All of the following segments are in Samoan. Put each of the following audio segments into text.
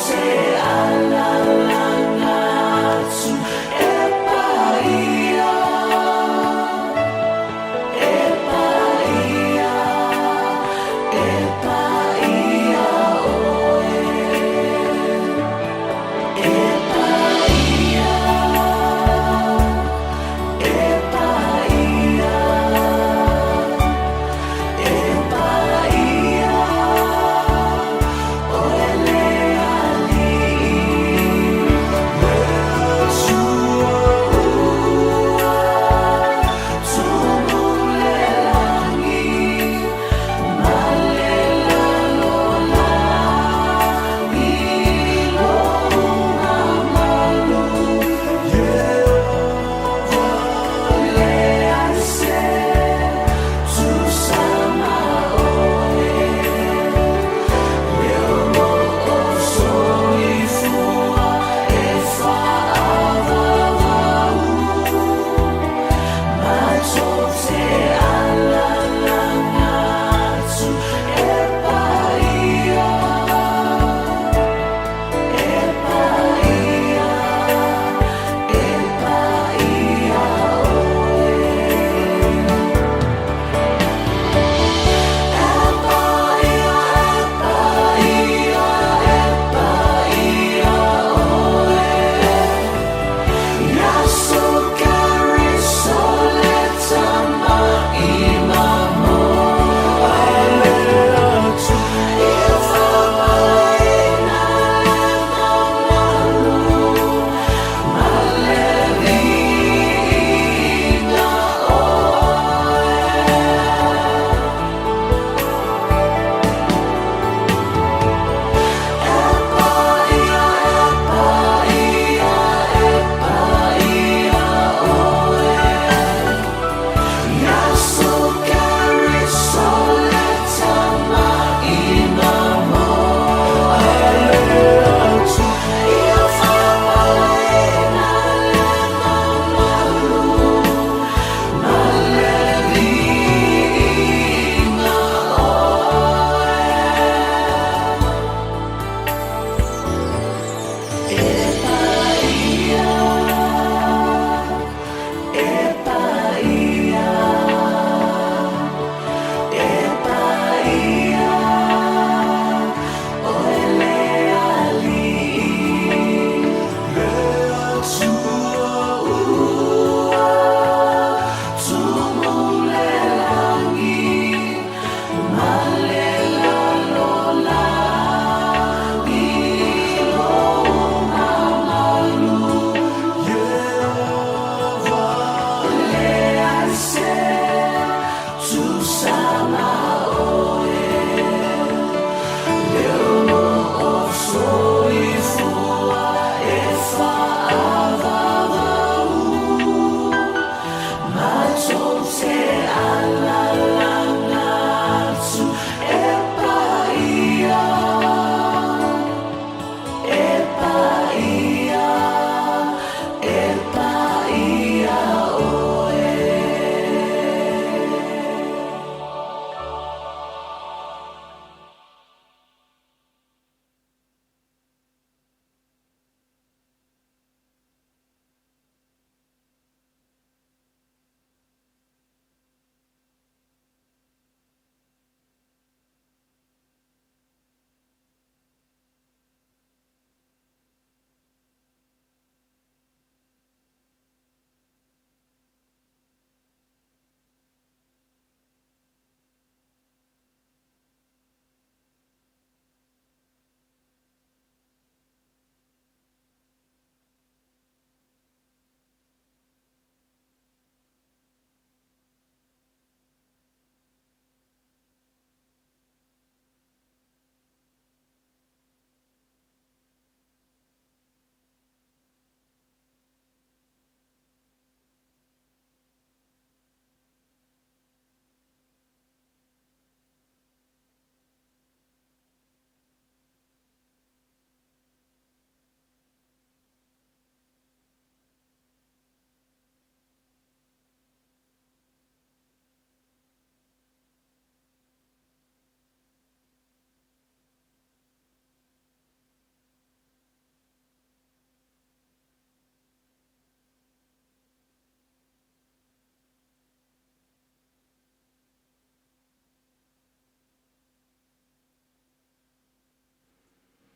te alaalaga atu e paia, e paia, e paia oe. E paia, e paia, e paia, oe le alii.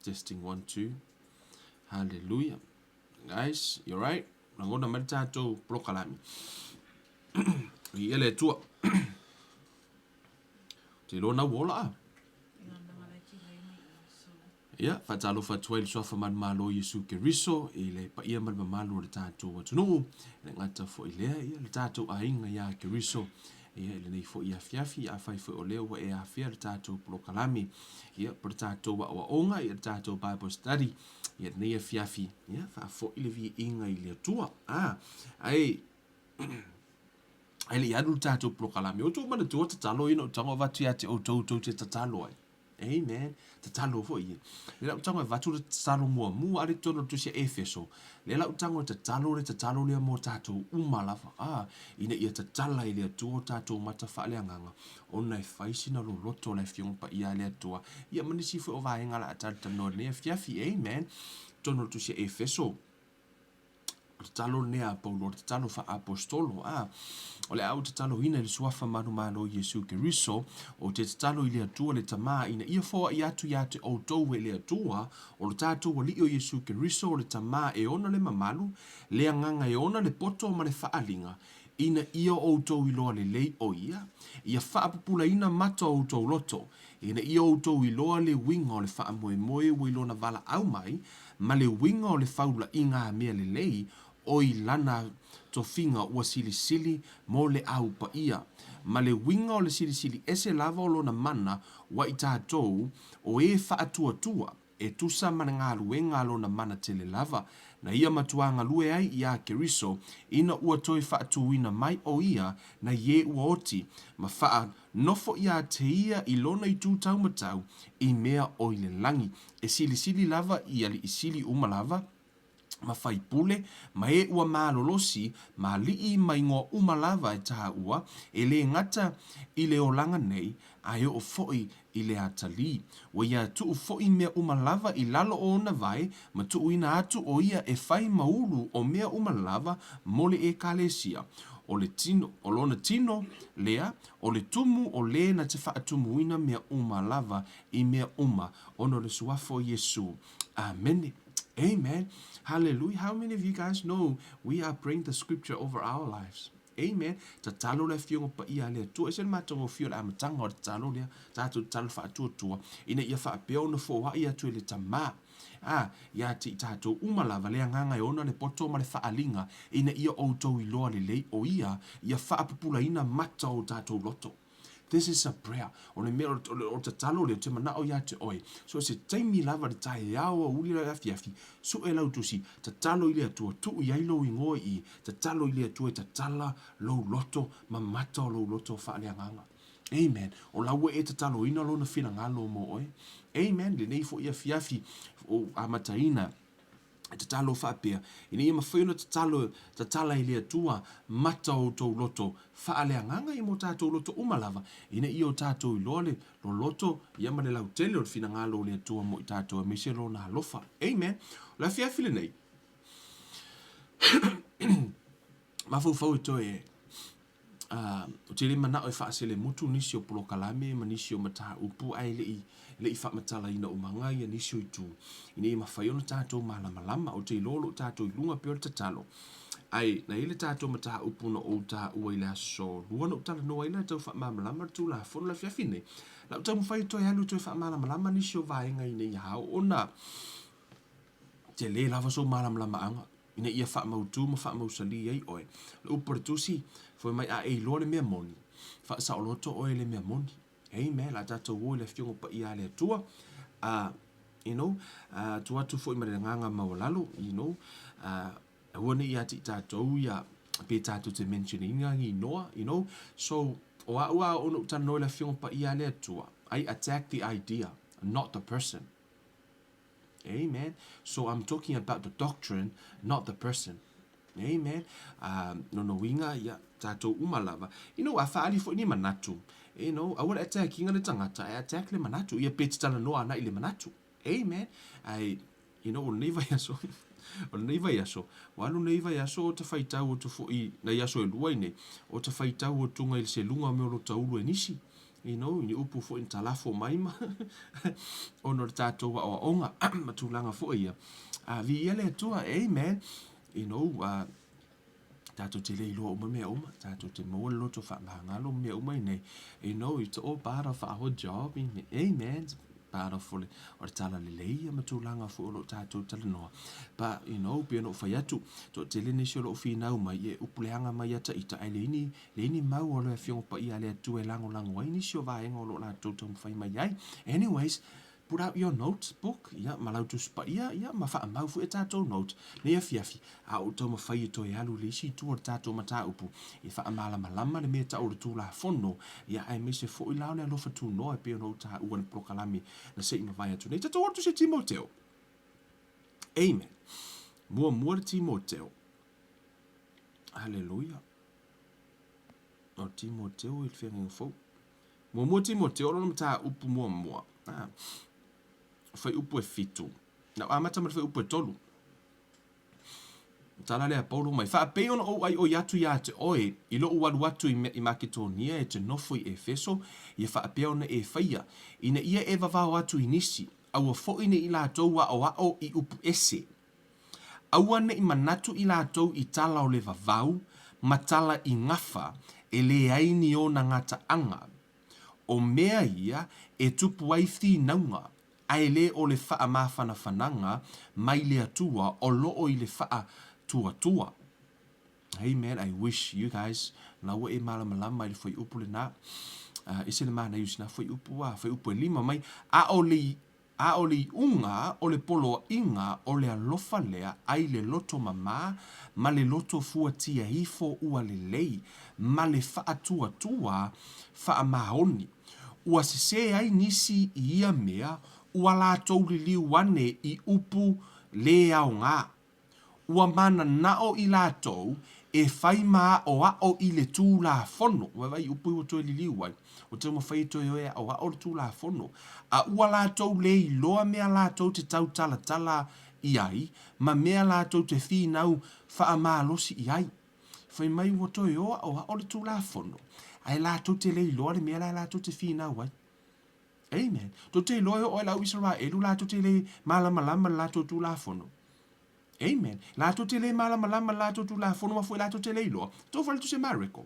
Testing 1 2. Hallelujah. Guys, you alright? Lagona mai le tatou polokalame. Viia le Atua. Te iloa na ua ola a. Ia, faatalofa atu ai i le Suafa Manumalo o Iesu Keriso i le paia ma le mamalu o le tatou atunuu. E le gata foi i lea, ia, le tatou aiga iā Keriso. Ia, i lenei foi afiafi, afai foi o lea ua e afea le tatou polokalame, ia, po le tatou aoaoga, ia, le tatou Bible study, ia, lenei afiafi, ia, faafoi le viiga i le Atua. A, ae, ae le i alu le tatou polokalame, ua outou manatua tatalo ia na ou tago avatu ia te outou tou te tatalo ai. Amen. Tatalo foi ia. Lea la ou tago e avatu le tatalo muamua a le totonu o le tusi a Efeso. Lea la ou tago e tatalo le tatalo lea mo tatou uma lava. A, ina ia tatala e le Atua o tatou mata faaleagaga, ona e fai sina loloto o le Afioga Paia a le Atua. Ia ma nisi foi o vaega o le a talatalanoa i lenei afiafi. Amen. Totonu o le tusi a Efeso. O le tatalo lenei a Paulo, o le tatalo faa-aposetolo. A, o le a ou tataloina i le Suafa manumalo o Iesu Keriso, ou te tatalo i le Atua le Tama ina ia foai atu ia te outou e le Atua, o lo tatou Alii o Iesu Keriso, o le Tama e ona le mamalu, le Agaga e ona le poto ma le faaaliga, ina ia outou iloa lelei o Ia, ia faapupulaina mata o outou loto, ina ia outou iloa le uiga o le faamoemoe ua i lona valaau mai, ma le uiga o le faulaʻiga mea lelei o i lana tofiga ua silisili mo le au paia, ma le uiga o le silisili ese lava o lona mana ua i tatou o e faatuatua e tusa ma le galuega a lona mana tele lava, na ia matuā galue ai iā Keriso ina ua toe faatūina mai ʻo ia na ie ua oti ma faa Nofo iā te ia i lona itu taumatau i mea o i le lagi, e silisili lava i aliʻi sili uma lava, ma faipule, ma e ua malolosi, ma aliʻi ma igoa uma lava e tāua, e lē gata i le olaga nei, a e oo foʻi i le atalī. Ua ia tuu foʻi mea uma lava i lalo o ona wae, ma tuuina atu ʻo ia e fai ma ulu o mea uma lava mo le ʻEkalesia, o le tino, o lona tino lea, O le tumu o lē na te faatumuina mea uma lava i mea uma, ona o le Suafa o Iesu. Amene. Amen. Hallelujah. How many of you guys know we are praying the scripture over our lives? Amen. Tatalo le Afioga Paia a le Atua. E ese le matagofie o le amataga o le tatalo lea, tatou tatalo faatuatua, ina ia faapea ona foai atu e le Tama. Ā, iā te i tatou uma lava le agaga e ona le poto ma le faaaliga, ina ia outou iloa lelei o Ia, ia faapupulaina mata o tatou loto. This is a prayer. O le mea, o le, o le tatalo lea, ou te manao iā te oe, so o se taimi lava le taeao aoauli le afiafi, sue lau tusi, tatalo i le Atua, tuu i ai lou igoa i i, tatalo i le Atua e tatala lou loto ma mata o lou loto faaleagaga. Amen. O la ua e tataloina lona finagalo mo oe. Amen. Lenei foi afiafi o amataina e tatalo faapea, ina ia mafai ona tatalo, tatala i le Atua mata o outou loto faaleagaga ia mo tatou loto uma lava, ina ia o tatou iloa le loloto ia ma le lautele o le finagalo o le Atua mo i tatou aemaise lona alofa. Amen. O le afiafi lenei, mafaufau e toe Ou te le manao e faaselemutu nisi o polokalame ma nisi o mataupu ae le i, le i faamatalaina umaga ia nisi o itu ina ia mafai ona tatou malamalama. Ou te iloa o lo o tatou i luga pea o le tatalo. Ae na i ai le tatou mataupu na ou taua i le aso Lua na ou talanoa ai la e tau faamalamalama le Tulafono le afiafi nei. La ou taumafai e toe alu e toe faamalamalama nisi o vaega ina ia ao ona tele lava sou malamalamaaga ina ia faamautu ma faamausalī ai oe. O le upu a le Tusi, Fai mai a e iloa le mea moni, faasaoloto oe i le mea moni. Amen. La tatou o i le Afioga Paia a le Atua. You know, tuu atu foi ma le agaga maualalo, you know, aua ne i ia te i tatou ia, pe tatou te mention ina ni inoa, you know. So, o au a oo na ou talanoa i le Afioga Paia a le Atua, I attack the idea, not the person. Amen. So I'm talking about the doctrine, not the person. Amen. Lona uiga, ia, tatou uma lava. You know, a faaali foi ni manatu, you know, aua le attack ina le tagata, ae attack le manatu. Ia pe te talanoa ana i le manatu. Amen. Ae, you know, o lenei vaiaso, o lenei vaiaso, ua alu lenei vaiaso o ta faitau atu foi, nai aso e lua i nei, o ta faitau atuga i le seluga o mea o lo taulu e nisi. You know, i ni upu foi na talafo mai ma ona o le tatou aoaoga ma tulaga foi ia. A viia le Atua, amen. You know, tatou te le iloa uma mea uma, tatou te maua le loto faamagalo ma mea uma nei. You know, it's all part of our job, amen. Part of o le, o le tala lelei ia ma tulaga foi o lo o tatou talanoa. But, you know, pei ona ou fai atu, toatele nisi o lo o finau mai, e upu leaga mai ia ita, ae leai ni, leai ni mau o le Afioga Paia a le Atua e lagolago ai nisi o vaega o lo o latou taumafai mai ai. Anyways, put out your note book, ia, ma lau Tusi Paia, ia, ma faamau foi a tatou note, nei afiafi, a o taumafai e toe alu i le isi itu o le tatou mataupu, e faamalamalama le mea tau o le Tulafono, ia, aemaise foi la o le alofa tunoa e pei ona ou taua i le polokalame na se i mavae atu nei. Tatou o atu se Timoteo. Amen. Muamua le Timoteo. Haleluia. O Timoteo i le feagaiga fou. Muamua Timoteo o lona mataupu muamua. Ah. Fuaiupu e fitu. Na amata ma le fuaiupu e tolu. Tala lea Paulo mai, Faapei ona ou ʻaiʻoi atu iā te ʻoe, i loʻu alu atu i, i Maketonia e te nofo i ʻEfeso, ia faapea ona e faia, ina ia e vavao atu i nisi, aua foʻi ne i latou aʻoaʻo i upu ese. Aua ne i manatu i latou i tala o le vavau, ma tala i gafa, e leai ni ona gataʻaga. O mea ia e tupu ai finauga, a e le o le faamafanafanaga mai le Atua o loo i le faatuatua. Amen, I wish you guys la ua e malamalama i le fuaiupu lena. Ese le manaia o sina fuaiupu a, fuaiupu e lima mai, a o le A o le iuga o le poloaiga o le alofa lea ai le loto mamā ma le loto fuatia ifo ua lelei ma le faatuatua faamaoni. Ua sesē ai nisi i ia mea ua latou liliu ane i upu lē aoga. Ua mananao i latou e fai ma aʻoaʻo i le Tulafono. Ua vaai i upu ua toe liliu ai. Ua taumafai e toe o e aʻoaʻo le Tulafono. A ua latou le iloa mea latou te tautalatala i ai, ma mea latou te finau faamalosi i ai. Fai mai ua toe o aʻoaʻo le Tulafono, ae latou te le iloa le mea la latou te finau ai. Amen. Tou te iloa e oo ai le au Isaraelu latou te le malamalama i le latou Tulafono. Amen. Latou te le malamalama i le latou Tulafono ma foi latou te le iloa. Tou fale tu se Mareko.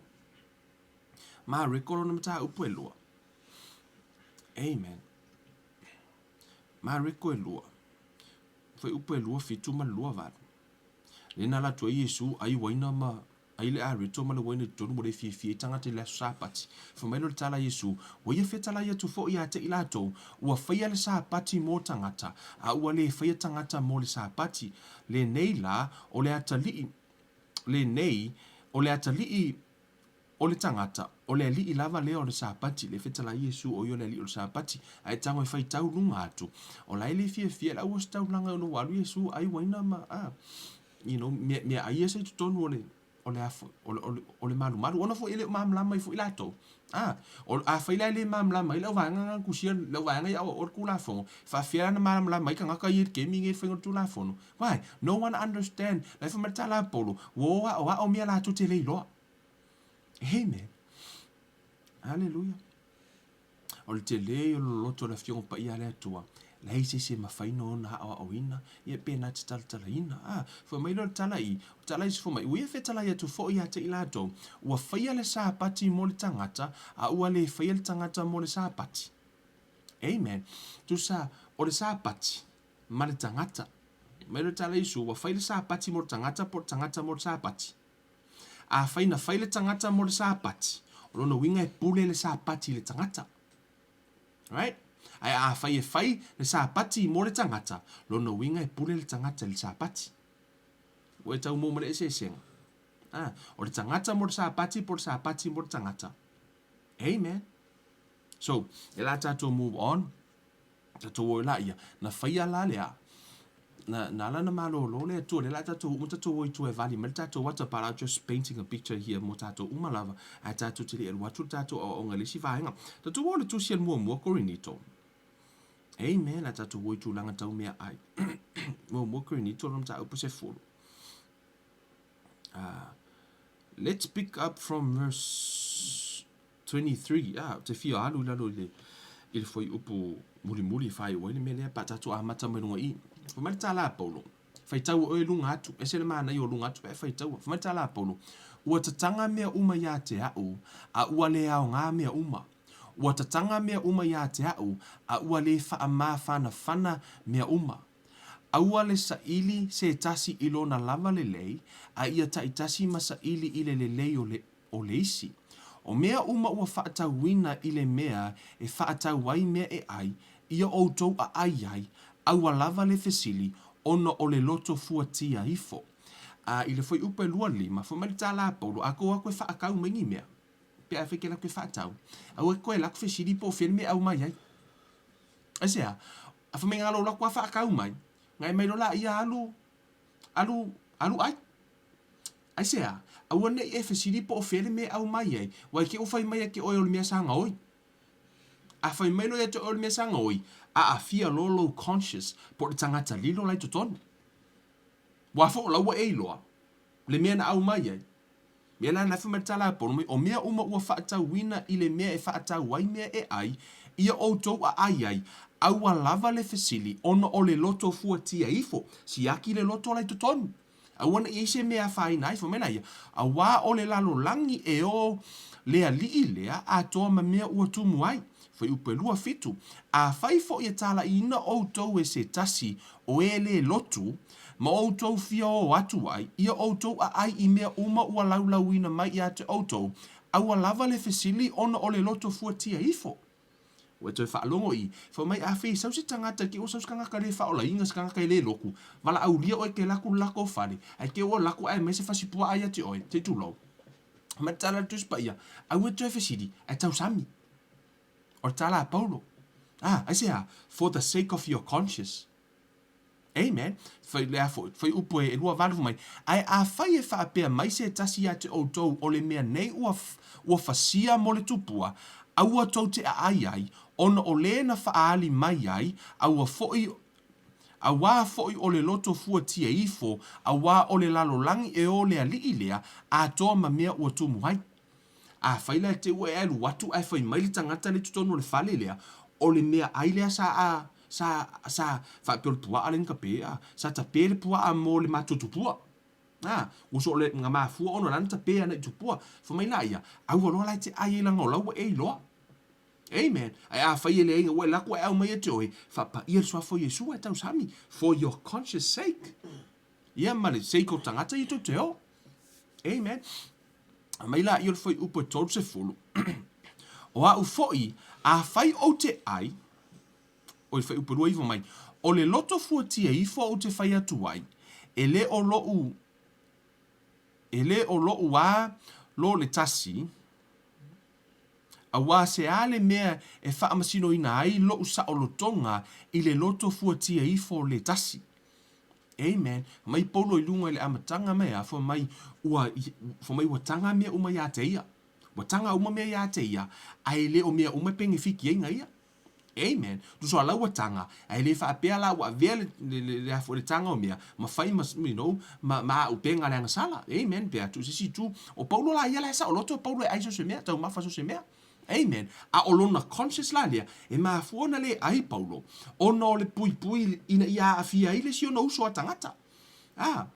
Mareko lona mataupu e lua. Amen. Mareko e lua. Foi upu e lua fitu ma le lua valu. Lena la atu ai Iesu ai uaina ma ai le areto ma le uaina i totonu ua le fiafia ai tagata i le aso Sapati. Fai mai lea o le tala a Iesu, Ua ia fetalai atu foi ia te i latou, ua faia le Sapati mo tagata, a ua le faia tagata mo le Sapati. Lenei la, o le atalii, lenei, o le atalii o le tagata, o le alii lava lea o le Sapati. Le fetalai Iesu o ia o le alii o le Sapati, a e tago e faitau luga atu, o la e le fiafia le auositaulaga ona ua alu Iesu ai uaina ma, a, you know, mea, mea ai ia sa i totonu o le, o le afo, o le, o le, o le malumalu. Ona foi e le o malamalama ai foi latou. A, o, afai la e le malamalama ai le auvaega na tusia, le auvaega ia o, o le Tulafono, e faafefea la ona malamalama ai tagata ia i le kemi nei i le faiga o le Tulafono? Why? No one understand. La e fai mai le tala a Polo, ua o aoao mea latou te le iloa. Amen. Hallelujah. O le tele o le loloto o le Afioga Paia a le Atua, leai se isi e mafai na ona aoaoina, ia pe na te talatalaina. A, fai mai lea o le tala i, o tala i fai mai, ua ia fetalai atu foi ia te i latou, ua faia le Sapati mo le tagata, a ua le faia le tagata mo le Sapati. Amen. Tusa, o le Sapati ma le tagata. Mai lea o le tala i Iesu, ua fai le Sapati mo le tagata po o le tagata mo le Sapati. Afai na fai le tagata mo le Sapati, o lona uiga e pule le Sapati i le tagata. Right? Ae afai e fai le Sapati mo le tagata, lona uiga e pule le tagata i le Sapati. Ua e tau mo ma le eseesega. Ah, o le tagata mo le Sapati po o le Sapati mo le tagata. Amen. So, e la tatou move on. Tatou o i laia, na faia la le a, na, na ala na malōlō le Atua, lea la tatou uma tatou o i tua e vali mai le tatou ata, but I'm just painting a picture here mo tatou uma lava, ae tatou te le i alu atu le tatou aoaoga i le isi vaega. Tatou o le tusi a le muamua Korinito. Amen, a tatou o i tulaga tau mea ai. Muamua Korinito lona mataupu 10. Let's pick up from verse. 23, a, ou te fia alu i lalo i le, i le fuaiupu mulimuli e faaiu ai le mea lea pe a tatou amata mai luga i i. Fai mai le tala a Paulo, Faitau oe i luga atu, ese le manaia o luga atu pe a e faitaua. Fai mai le tala a Paulo, Ua tataga mea uma ia te au, a ua le aoga mea uma. Ua tataga mea uma ia te au, a ua le faamafanafana mea uma. Aua le saili se tasi i lona lava lelei, a ia taitasi ma saili i le lelei o le, o le isi. O mea uma ua faatauina i le mea e faatau ai mea e ai, ia outou aai ai, aua lava le fesili, ona o le loto fuatia ifo. A i le fuaiupu e 25, fai mai le tala a Paulo, a kou aku e faatau mai ni mea, pe afai ke laku e faatau, aua e koe laku fesili po o fea le mea e aumai ai. Aisea? A fai mai na lou laku a faatau mai, na e mai loa laia alu, alu, alu ai. Aisea? Aua ne i e fesili po o fea le mea e aumai ai, ua i te i ua fai mai ia te oe o le mea sa gaoi. A fai mai loa ia te oe o le mea sa gaoi, aafia loa lou conscious po o le tagata lilo la i totonu. Ua foi o la ua e iloa le mea na aumai ai. Mea la na fai mai le tala a Paulo mai, o mea uma ua faatauina i le mea e faatau ai mea e ai, ia outou aai ai, aua lava le fesili, ona o le loto fuatia ifo, siaki le loto la i totonu. Aua ne i i ai se mea e afaina ai, fai mai la ia, auā o le lalolagi e o le alii lea atoa ma mea ua tumu ai. Fuaiupu e 27, Afai foi e talaiina outou e se tasi o e le lotu, ma outou fia o atu ai, ia outou aai i mea uma ua laulauina mai ia te outou, aua lava le fesili ona o le loto fuatia ifo. Ua e toe faalogo i, fai mai afai e sau se tagata, ke ua sau se tagata le faaolaina, se tagata e le lotu, valaaulia oe ke laku le latou fale, ae ke ua laku ae aumai se fasi puaa ia te oe, se i tulou. Fai mai le tala a le Tusi Paia, aua e toe fesili, ae tausami. O le tala a Paulo. Ah, aisea? For the sake of your conscience. Amen. Fai, le a foi, fai upu e, e 28 fai mai, Ae afai e faapea mai se tasi ia te outou o le mea nei ua, ua fasia mo le tupua, aua tou te aai ai, ona o le na faaali mai ai, aua foi, auā foi o le loto fuatia ifo, auā o le lalolagi e o le alii lea, atoa ma mea ua tumu ai. Afai la e te ua e alu atu ae fai mai le tagata lea i totonu o le fale lea, o le meaai lea sa a, sa, sa, faapea o le puaa lea na tape a, sa tape le puaa mo le matou tupua. A, ua so o le, na mafua ona o la na tape ana i tupua. Fai mai laia, aua loa la e te ai ai leaga o la ua e iloa. Amen. Ae afai e leai ina ua e lako ae aumai ia te oe, faapaia le suafa o Iesu ae tausami, for your conscience sake. Ia ma le sake o tagata ia tou te o. Amen. Mai laia o le fuaiupu e 30, O au foi, afai ou te ai, oi le fuaiupu e 29 mai, o le loto fuatia ifo ou te fai atu ai, e le o loʻu, e le o loʻu a lo le tasi, auā se a le mea e faamasinoina ai loʻu saolotoga i le loto fuatia ifo le tasi. Amen. Mai Paulo i luga i le amataga mai a, fai mai ua, fai mai ua taga mea uma iā te ia. Ua taga uma mea iā te ia, a e le o mea uma e penefiti ai na ia. Amen. Tusa o la ua taga, a e le faapea la ua avea le, le, le, le, a foi le taga o mea, ma fai ma, you know, ma, ma auupega le agasala. Amen. Pe a tuu se isi itu. O Paulo la ia la e saoloto o Paulo e ai so o se mea, taumafa so o se mea. Amen. A o lona conscious la lea, e mafua ona le ai Paulo, ona o le puipui ina ia aafia ai le isi ona uso a tagata. A,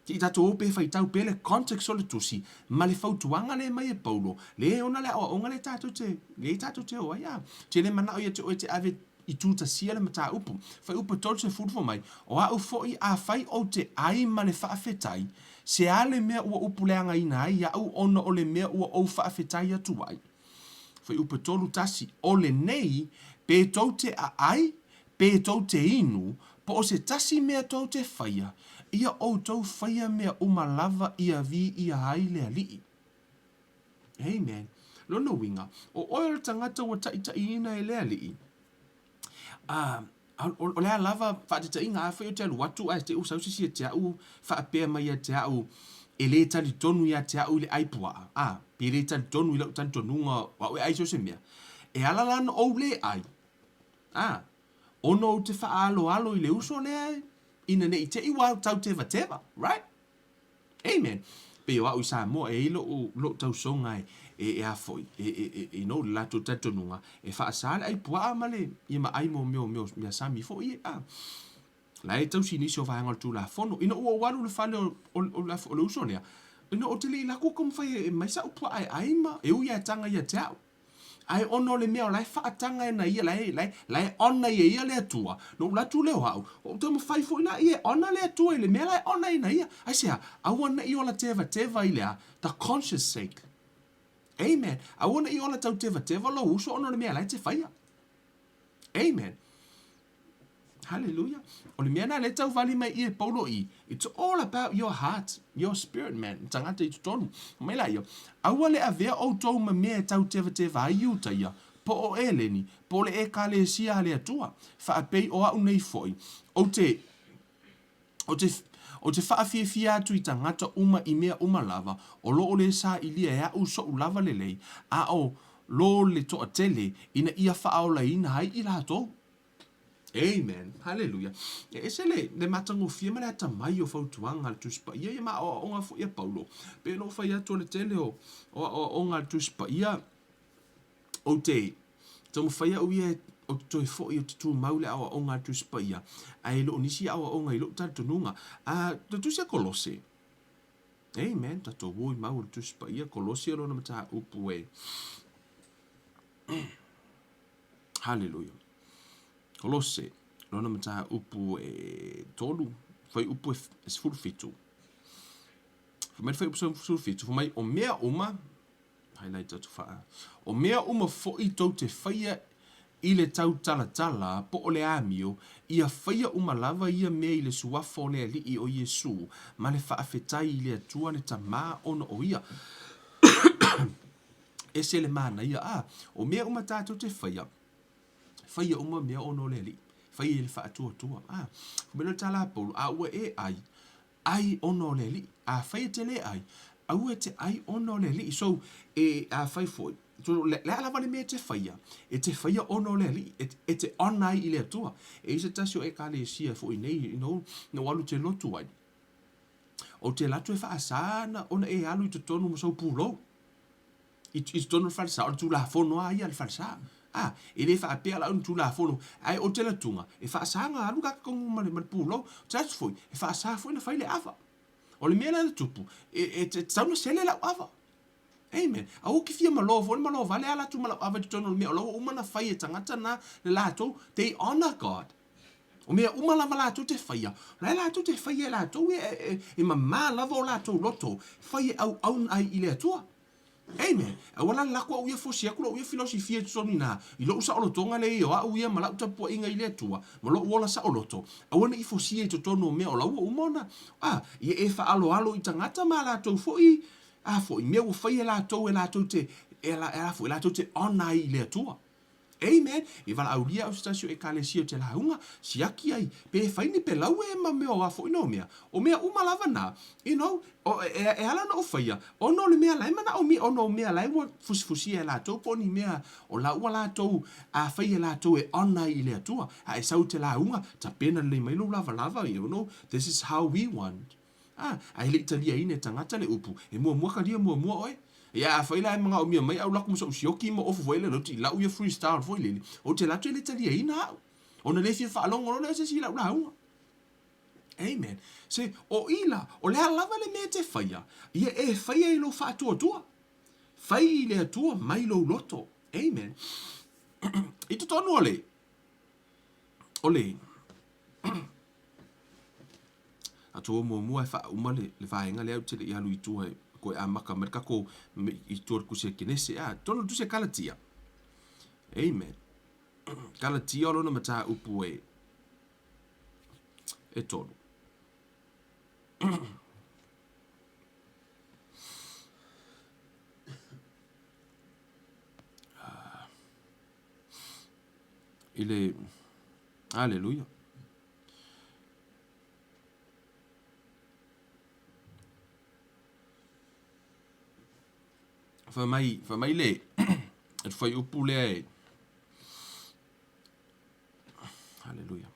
se i tatou o pe faitau pea le context o le tusi, ma le fautuaga lea e aumai e Paulo, lea e ona le aoaoga lea tatou te, lea tatou te o ai. A, te le manao ia te oe te ave i tutasia le mataupu. Fuaiupu e 30 fai mai, O au foi, afai ou te ai ma le faafetai, se a le mea ua upuleagaina ai iaʻu ona o le mea ua ou faafetai atu ai? Fuaiupu e 31, O lenei, pe tou te aai, pe tou te inu, po o se tasi mea tou te faia, ia outou faia mea uma lava ia viia ai le Alii. Amen. Lona uiga, o oe o le tagata ua taitaiina e le Alii, a, o le a lava faataitaiga, afai ou te alu atu ae te i ua sau se isi ia te au faapea mai ia te au e le talitonu ia te au i le ai puaa, a, pe le talitonu i lau talitonuga o au e ai so o se mea, e ala la ona ou le ai, a, ona ou te faaaloalo i le uso lea ina ne i te i ua tautevateva, right? Amen. Pei o au i Samoa, e i ai loʻu, loʻu tausoga e, E, e a foi, e, e, e, you know, le latou talitonuga, e faasa le ai puaa ma le, ia ma ai mo mea, mea, mea sami foi ia. A. La e tausi nisi o vaega o le Tulafono. Ina ua ou alu i le fale o, o, o, o, o le uso lea, ina ou te le i lako ka mawhai e mai sa'u puaa e ai ma, e ui a e taga ia te a'u. Ae ona o le mea o la e faataga e na ia, la e, la e, la e honour e ia le Atua, na ou alu atu lea o a'u, ou taumafai foi la ia e honour le Atua i le mea la e honour ai na ia. Aisea? Aua ne i ola tevateva i le a? The conscience sake. Amen. Aua ne i ola tau tevateva lou uso ona o le mea la e te faia. Amen. Hallelujah. O le mea na le tau vali mai i e Paulo i, it's all about your heart, your spirit man, tangata i totonu. Mai la ia, aua le avea outou ma mea e tau tevateva ai Iutaia, po o Eleni, po o le Ekalesia a le Atua, faapei o a'u nei foi, ou te, ou te, ou te faafiafia atu i tagata uma i mea uma lava, o lo o le sailia e a'u so'u lava lelei, a o lo le toatele, ina ia faaolaina ai i latou. Amen. Haleluia. E ese le, le matagofie ma le atamai o fautuaga a le Tusi Paia ia ma aoaoga foi a Paulo. Pe no fai atu o le tele o, o aoaoga a le Tusi Paia, ou te taumafai au ia ou te toe foi ou te tumau le aoaoga a le Tusi Paia, ae e le o nisi aoaoga i lou talitonuga. A, le Tusi a Kolose. Amen. Tatou o i mau o le Tusi Paia, Kolose o lona mataupu e. Haleluia. Kolose, lona mataupu e tolu, fuaiupu e 17. Fai mai le fuaiupu 17, fai mai, o mea uma, highlight atu faa, o mea uma foi tou te faia i le tautalatala po o le amio, ia faia uma lava ia mea i le suafa o le Alii o Iesu, ma le faafetai i le Atua le Tama ona o ia. Ese le manaia, a, o mea uma tātou te whaia, whaia uma mea ono le alii, whaia i le whaatuatua. A, ko mea le tala Paulo, a ua e ai, ai ono le alii, a whaia te le ai, aua te ai ono le alii. So, e, a whai foi, so, le, le ala vale mea te whaia, e te whaia ono le alii, e, e te ona ai i le atua. E i se tasi o ekalesia foi nei, you know, no alu te lotu ai. O te latu e whaasa ana ona e alu i totonu mo sau pulou. I, i totonu o le falesa, o le Tulafono a ia le falesa. A, e le faapea la o ni Tulafono, ae o te latuga, e faasa na alu ka kongu ma le, ma le pulou. O te atu foi, e faasa foi na fai le ava. O le mea la na tupu, e, e, e tatau na sele lau ava. Amen. Aua ki fia malo foi le malo vale ala atu ma lau ava i totonu o le mea o la ua uma na fai e tagata na le latou. They honor God. O mea uma lava latou te faia, la e latou te faia e latou e, e, e mamā lava o latou loto, fai e auauna ai i le Atua. Amen. Aua la lako au ia fosi atu lou ia filosifia i totonu ina, i lou saolotoga lea ia o a'u ia ma la'u tapuaiga i le Atua, ma lou ola saoloto, aua ne i fosia i totonu o mea o la ua uma ona, a, ia e faaaloalo i tagata ma a latou foi, a foi, mea ua fai e latou e latou te, e, a, a foi, latou te honour ai i le Atua. Amen. E valaaulia au se tasi o Ekalesia o te lauga, siaki ai, pe fai ni pelau e ma mea o a foi nao mea. O mea uma lava na, you know, o, e, e ala ona ou faia, ona o le mea la e manaomia, ona o mea la e ua fusifusia e latou po o ni mea o la ua latou a fai e latou e honour ai i le Atua. A e sau i te lauga, tapena lelei mai lou lavalava, you know, this is how we want. A, a e le i taliaina e tagata le upu, e muamua talia muamua oe. Ia, afai la e manaomia mai au laku ma so'u sioki ma ofu foi le loti i la'u ia freestyle foi lele, ou te alu atu e le taliaina a'u. Ona le fia faalogo loa lea o se isi i la'u lauga. Amen. Se, o i la, o le a lava le mea e te faia, ia e faia i lou faatuatua. Fai i le Atua mai lou loto. Amen. I totonu o le, o le, Atua muamua e faauma le, le vaega lea ou te le i alu i tua e koe amaka mai le tatou i tua le tusi a Kenese. A, tonu le tusi a Kalatia. Amen. Kalatia o lona mataupu e e tolu. I le Hallelujah. Fai mai, fai mai le, le fuaiupu lea e, Haleluia.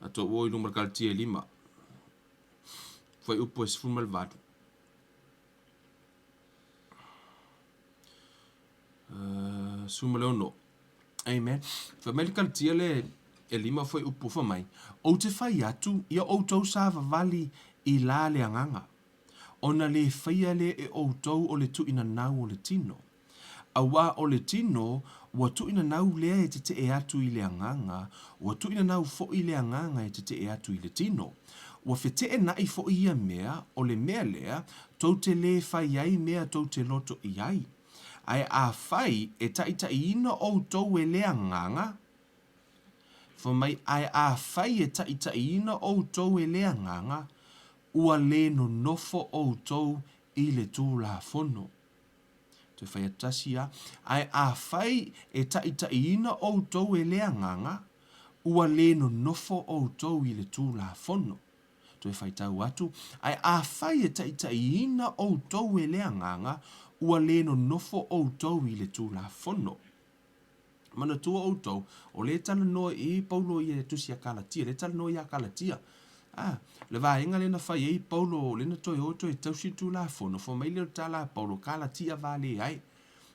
A tou o i luma le Kalatia e lima. Fuaiupu e 18. 16. Amen. Fai mai le Kalatia le e lima fuaiupu fai mai, Ou te fai atu, ia outou savavali i la le agaga, ona le faia lea e outou o le tuuinanau o le tino. Auā o le tino, ua tuuinanau lea e tetee atu i le agaga, ua tuuinanau foi le agaga e tetee atu i le tino. Ua feteenai foi ia mea, o le mea lea, tou te lē fai ai mea tou te loto i ai. Ae afai e taitaiina outou e le agaga, fai mai, ae afai e taitaiina outou e le agaga, ua lē nonofo outou i le Tulafono. Toe fai atu tasi a. Ae afai e taitaiina outou e le Agaga, ua lē nonofo outou i le Tulafono. Toe faitau atu, ae afai e taitaiina outou e le Agaga, ua lē nonofo outou i le Tulafono. Manatua outou, o lea e talanoa i Paulo i le tusi a Kalatia, lea e talanoa iā Kalatia. A, le vaega lea na fai ai Paulo, lea na toe o toe tausi le Tulafono, fai mai lea o le tala a Paulo, Kalatia vale ai.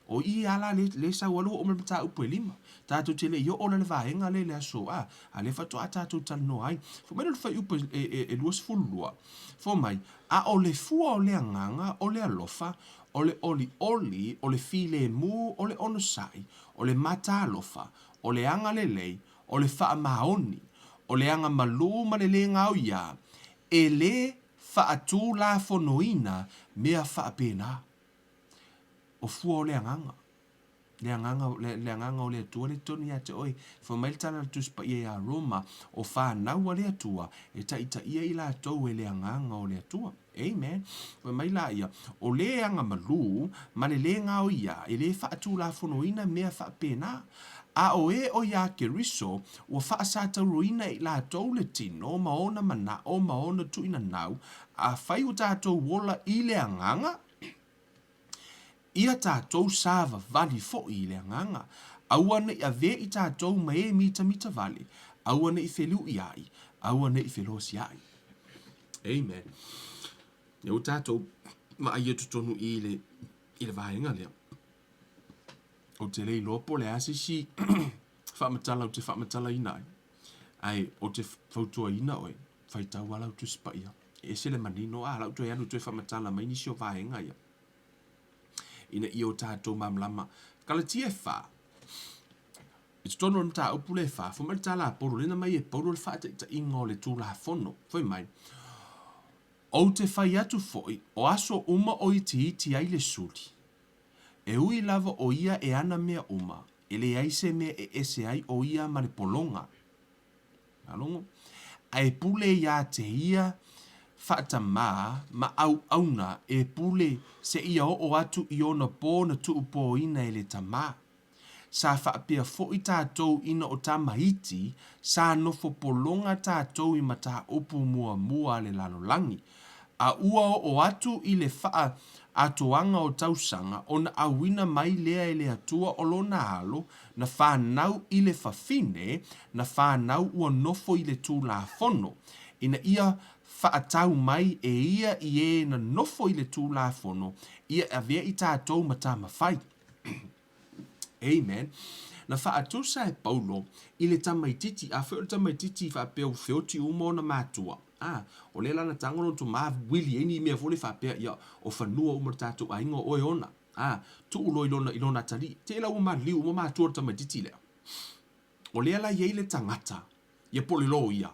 O i a la lea, lea sau ai le ua oo mai le mataupu e lima. Tatou te le i oo la i le vaega lea i le aso, a, a lea faatoa tatou talanoa ai. Fai mai lea o le fuaiupu e, e, e 22, fai mai, A o le fua o le agaga, o le alofa, o le olioli, o le filemu, o le onosai, o le mataalofa, o le agalelei, o le faamaoni, o le agamalū ma le lē gaoiā, e lē faatulafonoina mea faapena. O fua o le agaga. Le agaga, le, le agaga o le Atua le tonu iā te oe. Fai mai le tala a le Tusi Paia iā Roma, o whanau a le Atua, e taitaia i latou e le agaga o le Atua. Amen. Fai mai la ia, o le aga malū ma le lē gaoiā, e lē faatulafonoina mea faapena. A o e o iā Keriso, ua faasatauroina e i latou le tino ma ona manao ma ona tuuinanau, afai ua tatou ola i le agaga, Ia tatou savavali foi i le agaga, aua ne i avea i tatou ma e mitamita vale, aua ne i feliuiai, aua ne i felosiai. Amen. Lea ua tatou vaai atu tonu i le, i le vaega lea. Ou te le iloa po o le a se isi faamatala ou te faamatalaina ai, ae ou te fautuaina oe, faitau lava lau Tusi Paia. E ese le manino, a, la ua toe alu toe faamatala mai nisi o vaega ia. Ina ia o tatou malamalama. Kalatia e fa. I totonu o le mataupu lea e fa, fai mai le tala a Paulo, lea na mai e Paulo le faataitaiga o le Tulafono. Fai mai, Ou te fai atu foi, o aso uma o itiiti ai le suli. E ui lava o ia e ana mea uma, e leai se mea e ese ai o ia ma le pologa. Malogo. Ae pule iā te ia faatamā ma auauna e pule seia oo atu i ona pō na tuupōina e le tamā. Sa faapea foi tatou ina o tamaiti, sa nofo pologa tatou i mataupu muamua a le lalolagi. A ua oo atu i le faa atoaga o tausaga ona auina mai lea e le Atua o lona alo, na fanau i le fafine, na fanau ua nofo i le Tulafono, ina ia faatau mai e ia i e na nofo i le Tulafono, ia avea i tatou ma tamafai. Amen. Na faatusa e Paulo i le tamaititi, afai o le tamaititi faapea ua feoti uma ona matua, a, o lea la na tago lona tama wili ai ni mea foi lea faapea, ia, o fanua uma o le tatou aiga o oe ona. A, tuu loa i lona, i lona atalii. Te la ua maliliu uma matua o le tamaititi lea. O lea la e i ai le tagata, ia po o le loia.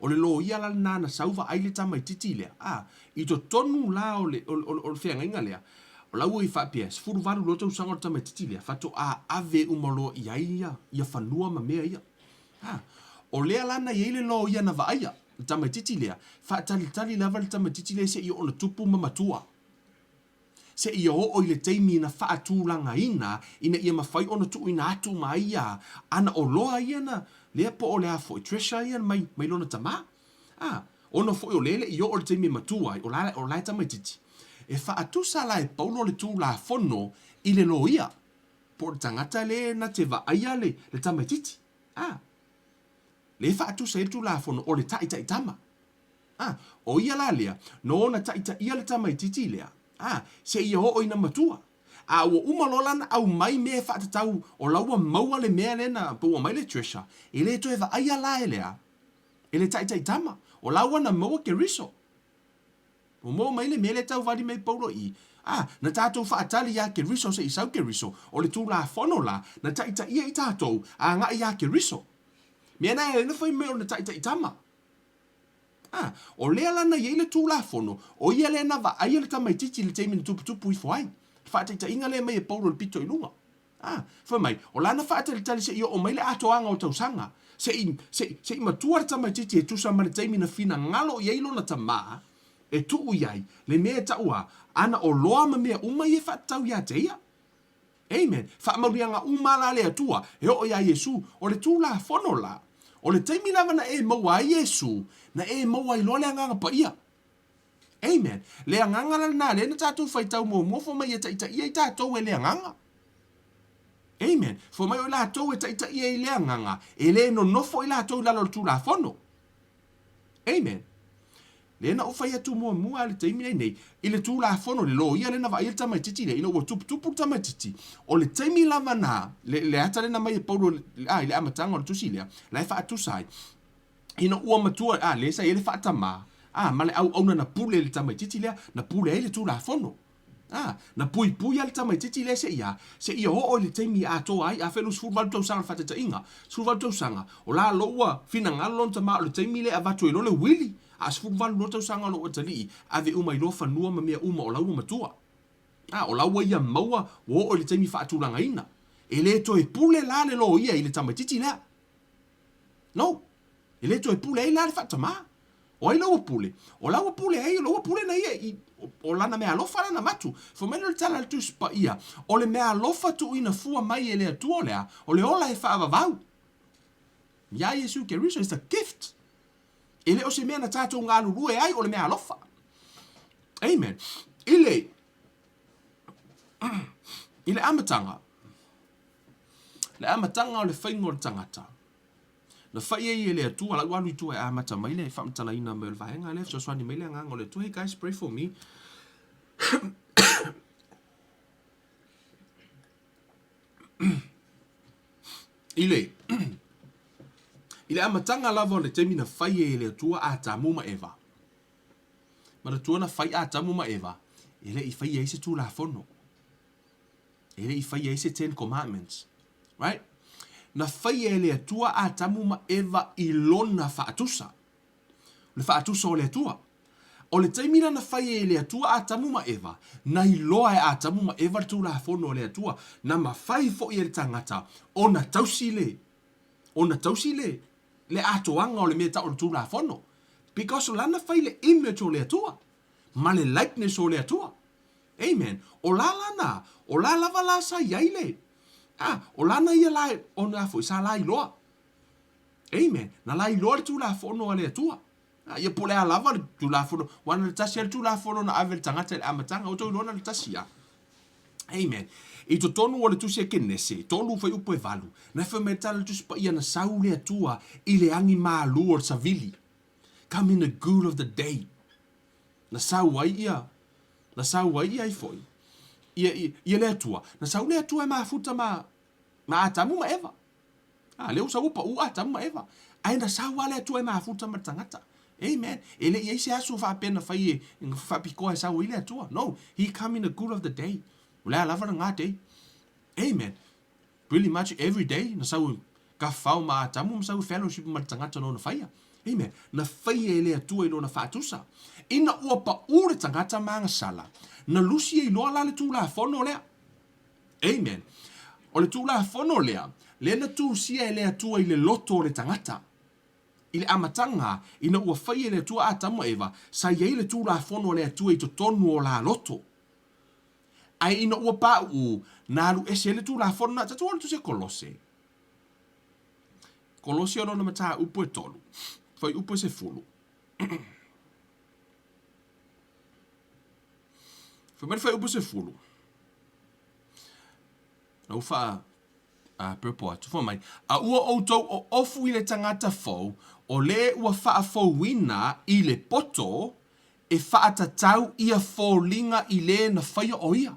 O le loia la lena na sau vaai le tamaititi lea, a, i totonu la o le, o, o, o le feagaiga lea, o la ua i faapea, 18 loa tausaga o le tamaititi lea, faatoa ave uma loa i ai ia, ia fanua ma mea ia. A, o lea la na i ai le loia na vaaia le tamaititi lea, faatalitali lava le tamaititi lea seia oo ina tupu ma matua. Seia oo i le taimi na faatulagaina ina ia mafai ona tuuina atu uma ai ia ana oloa ia na lea po o le a foi treasure ia mai mai lona tamā. A, ona foi o lea e le i oo i le taimi e matua ai, o la o la e tamaititi. E faatusa la e Paulo le Tulafono i le loia, po o le tagata lea na te vaaia le le tamaititi. A, lea e faatusa ai le Tulafono o le taitaitama. A, o ia la lea, na ona taitaia le tamaititi lea, a, seia oo ina matua. A ua uma loa la na aumai mea e faatatau o la ua maua le mea lea na maua mai le treasure, e le toe vaaia la e le a? E le taitaitama. O la ua na maua Keriso. Ua maua mai le mea lea e tauvali mai Paulo i, a, na tatou faatali iā Keriso se i sau Keriso, o le Tulafono la, na taitaia i tatou agai iā Keriso. Mea na e na fai mai o na taitaitama. A, o lea la na i ai le Tulafono, o ia lea na vaaia le tamaitiiti i le taimi na tuputupu ifo ai. Le faataitaiga lea e aumai e Paulo i le pito i luga. A, fai mai, o lana faatalitali se i oo mai le atoaga o tausaga, se i, se i, se i matua le tamaitiiti e tusa ma le taimi na finagalo i ai lona tamā e tuu i ai le mea e tau a, ana oloa ma mea uma ia e faatatau ia te ia. Amen. Faamanuiaga uma la le Atua e oo iā Iesu. O le Tulafono la, o le taimi lava na e maua ai Iesu, na e maua ai loa le Agaga Paia. Amen. Le agaga la lena lea na tatou faitau muamua fai mai e taitaia i tatou e le agaga. Amen. Fai mai o i latou e taitaia i le agaga, e le nonofo i latou i lalo o le Tulafono. Amen. Lea na ou fai atu muamua i le taimi lenei, i le Tulafono, le loia lea na vaaia le tamaitiiti lea, ina ua tuputupu le tamaitiiti, o le taimi lava na, le, le ata lea na aumai e Paulo a, i le amataga o le tusi lea, la e faatusa ai, Ina ua matua, a, lea sa i ai le faatamā, a, ma le auauna na pule i le tamaitiiti lea, na pule ai le Tulafono. A, na puipuia le tamaitiiti lea seia, seia oo i le taimi e atoa ai, afai 28 tausaga o le faataitaiga, 18 tausaga, o la lou ua finagalo lona tamā o le taimi lea e avatu ai loa le uili, a 18 loa tausaga o lou atalii, ave uma ai loa fanua ma mea uma o la ua matua. A, o la ua ia maua, ua oo i le taimi faatulagaina. E le toe pule la le loia i le tamaitiiti lea. No. E le toe pule ai la le faatamā. O ai la ua pule? O la ua pule ai, o la ua pule na ia i, o lana meaalofa lana avatu. Fai mai lea o le tala a le Tusi Paia, o le meaalofa tuuina fua mai e le Atua o le a? O le ola e faavavau. Iā Iesu Keriso, it's a gift. E le o se mea na tatou galulue ai, o le meaalofa. Amen. I le, i le amataga, Le amataga o le faiga o le tagata. Na fai ai e le Atua lau alu i tua e amata mai le faamatalaina mai o le vaega lea, fesoasoani mai le Agaga o le Atua. Hey guys, pray for me. I le I le amataga lava o le taimi na fai ai e le Atua Atamu ma Eva. Manatua na fai Atamu ma Eva, e le i faia ai se Tulafono. E le i faia ai se Ten Commandments. Right? Na faia e le Atua Atamu ma Eva i lona faatusa. O le faatusa o le Atua. O le taimi la na faia e le Atua Atamu ma Eva, na iloa e Atamu ma Eva le Tulafono a le Atua, na mafai foi e le tagata ona tausi le, ona tausi le, le atoaga o le mea e tau o le Tulafono. Because o lana fai le image o le Atua, ma le likeness o le Atua. Amen. O la lana, o la lava la sa i ai le, a, o lana ia la, o na foi, sa la iloa. Amen. Na la iloa le Tulafono a le Atua. A, ia po o le a lava le Tulafono, aua na le tasi lava le Tulafono na ave i le tagata i le amataga, ua tou iloa na le tasi lava. Amen. I totonu o le Tusi a Kenese, tolu fuaiupu e valu, na fai mai le tala o le Tusi Paia na sau le Atua i le agi malu o le savili. Come in the cool of the day. Na sau ai ia, na sau ai ia ai foi, ia, ia, ia le Atua. Na sau le Atua e mafuta ma, ma Atamu ma Eva. A, lea ua sau ua pau Atamu ma Eva. Ae na sau lava le Atua e mafuta ma le tagata. Amen. E le i ai se aso faapea na fai e, faapitoa e sau ai le Atua. No, he come in the cool of the day. O le a lava lena day. Amen. Pretty much every day na sau ka fao ma Atamu ma sau fellowship ma le tagata na ona faia. Amen. Na faia e le Atua i lona faatusa. Ina ua paʻu le tagata ma agasala, na lusi ai loa la le Tulafono lea. Amen. O le Tulafono lea, lea na tusia e le Atua i le loto o le tagata. I le amataga, ina ua faia e le Atua Atamu ma Eva, sa i ai le Tulafono a le Atua i totonu o la loto. Ae ina ua paʻu, na alu ese ai le Tulafono na tatou o le Tusi a Kolose. Kolose o lona mataupu e tolu, fuaiupu e sefulu. Fai mai le fuaiupu sefulu. Na ua faa a purple atu. Fai mai, a ua outou oofu i le tagata fou, o le ua faafouina i le poto e faatatau ia foliga i le na faia o ia.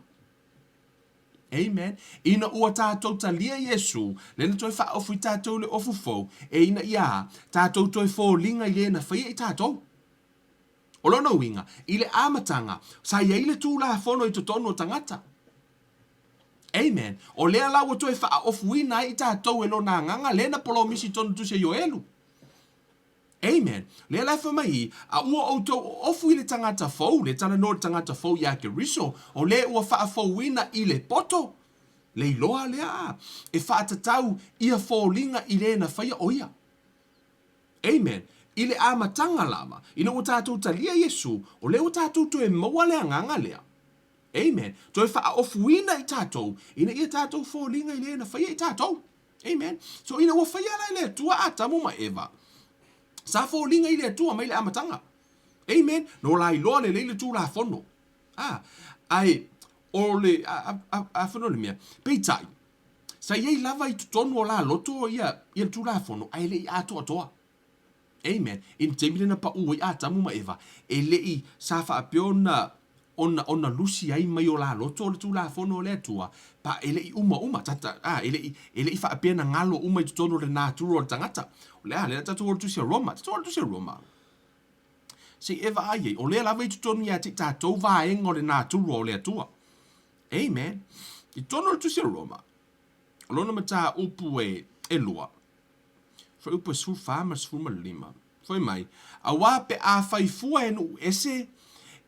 Amen. Ina ua tātou talia Iesū, lea na toe faaofu i tātou le ofu fou, e ina ia a, tātou toe foliga i le na faia i tātou. O lona uiga, i le amataga, sa i ai le Tulafono i totonu o tagata. Amen. O lea la ua toe faaofuina ai i tātou e lona Agaga, lea na polomisi i tonu tusi a Ioelu. Amen. Lea la e fai mai i, a ua outou oofu i le tagata fou, le talanoa i le tagata fou iā Keriso, o le ua faafouina i le poto, le iloa lea a, e faatatau ia foliga i le na faia o ia. Amen. I le amataga lava, ina ua tatou talia Iesu, o lea ua tatou toe maua le agaga lea. Amen. Toe faaofuina i tatou, ina ia tatou foliga i le na faia i tatou. Amen. So ina ua faia la e le Atua Atamu ma Eva, sa foliga i le Atua mai le amataga. Amen. No la iloa lelei le Tulafono. Ah, ae o le a, a, a, a le mea. Peitai, sa i ai lava i totonu o la loto ia, ia le Tulafono, ae le i atoatoa. Amen. I le taimi lea na paʻu ai Atamu ma Eva, e le i sa faapea ona ona ona lusi ai mai o la loto le Tulafono a le Atua, pa e le i umauma, tata, a, e le i, e le i faapea na galo uma i totonu o le natura o le tagata. O le a, lea tatou o le Tusi a Roma, tatou o le Tusi a Roma. Se i e vaai ai, o lea lava i totonu ia te i tatou vaega o le natura o le Atua. Amen. I totonu o le Tusi a Roma, o lona mataupu e, e lua, Fuaiupu e 14 ma le 15. Fai mai, Auā pe a fai fua e nuu ese,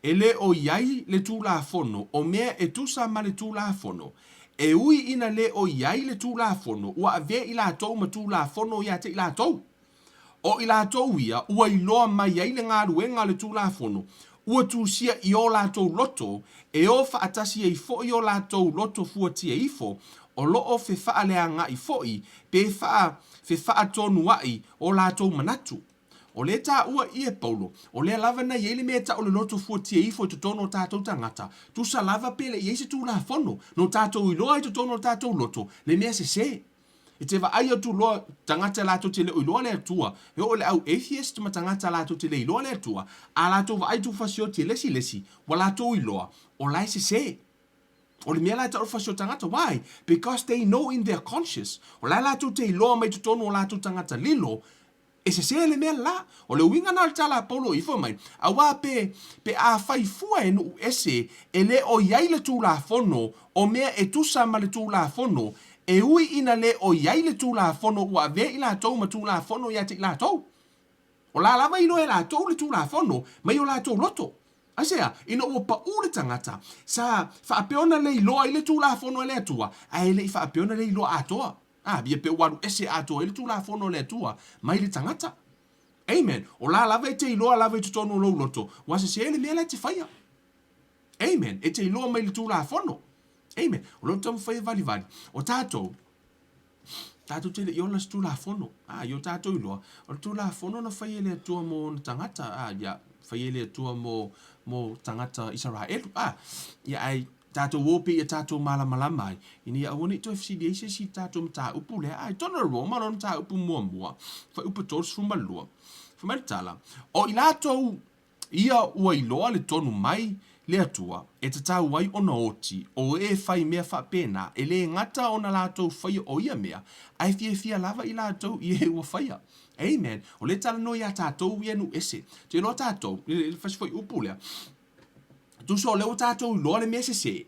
e le o i ai le Tulafono, o mea e tusa ma le Tulafono. E ui ina le o i ai le Tulafono, ua avea i latou ma Tulafono ia te i latou. O i latou ia ua iloa mai ai le galuega a le Tulafono, ua tusia i o latou loto, e o faatasi ai foi o latou loto fuatia ifo, o lo o fefaaleagaʻi foi pe faa fefaatonuaʻi o latou manatu. O lea taua i e Paulo, o lea lava na i ai le mea e tau le loto fuatia ifo i totonu o tatou tagata, tusa lava pe le i ai se Tulafono, no tatou iloa i totonu o tatou loto le mea sese. E te vaai atu loa tagata latou te le o iloa le Atua, e oo i le au atheist ma tagata latou te le iloa le Atua, a latou vaai atu fasioti e le isi le isi, ua latou iloa, o la e sese. O le mea la e tau o le fasi o tagata, why? Because they know in their conscious, o la e latou te iloa mai totonu o latou tagata lilo, E sesē le mea la. O le uiga na o le tala a Paulo i fai mai, Auā pe, pe a fai fua e nuu ese, e le o i ai le Tulafono, o mea e tusa ma le Tulafono, e ui ina le o i ai le Tulafono ua avea i latou ma Tulafono ia te i latou. O la lava iloa e latou le Tulafono mai o latou loto. Aisea? Ina ua paʻu le tagata, sa faapea ona le iloa ai le Tulafono e le Atua, ae le i faapea ona le iloa atoa. A, ia pe ua alu ese atoa ai le Tulafono a le Atua mai le tagata. Amen. O la lava e te iloa lava i totonu o lou loto, ua sese le mea la e te faia. Amen. E te iloa mai le Tulafono. Amen. O lou taumafai e valivali. O tatou, tatou te le i ola se Tulafono. A, i o tatou iloa, o le Tulafono na fai e le Atua mo ona tagata. A, ia, fai e le Atua mo, mo tagata Isaraelu. A, ia, ai, Tatou o pea ia tatou malamalama ai, ina ia aua ne i toe fesili ai se isi i le tatou mataupu lea. A i totonu o le Roma lona mataupu muamua, fuaiupu 32, fai mai le tala, O i latou ia ua iloa le tonu mai le Atua, e tatau ai ona oti, o e fai mea faapena, e le gata ona latou faia o ia mea, ae fiafia lava i latou i e ua faia. Amen. O lea e talanoa iā tatou ia nuu ese. Te iloa tatou, i le fasi fuaiupu lea, Tusa o lea ua tatou iloa le mea sese,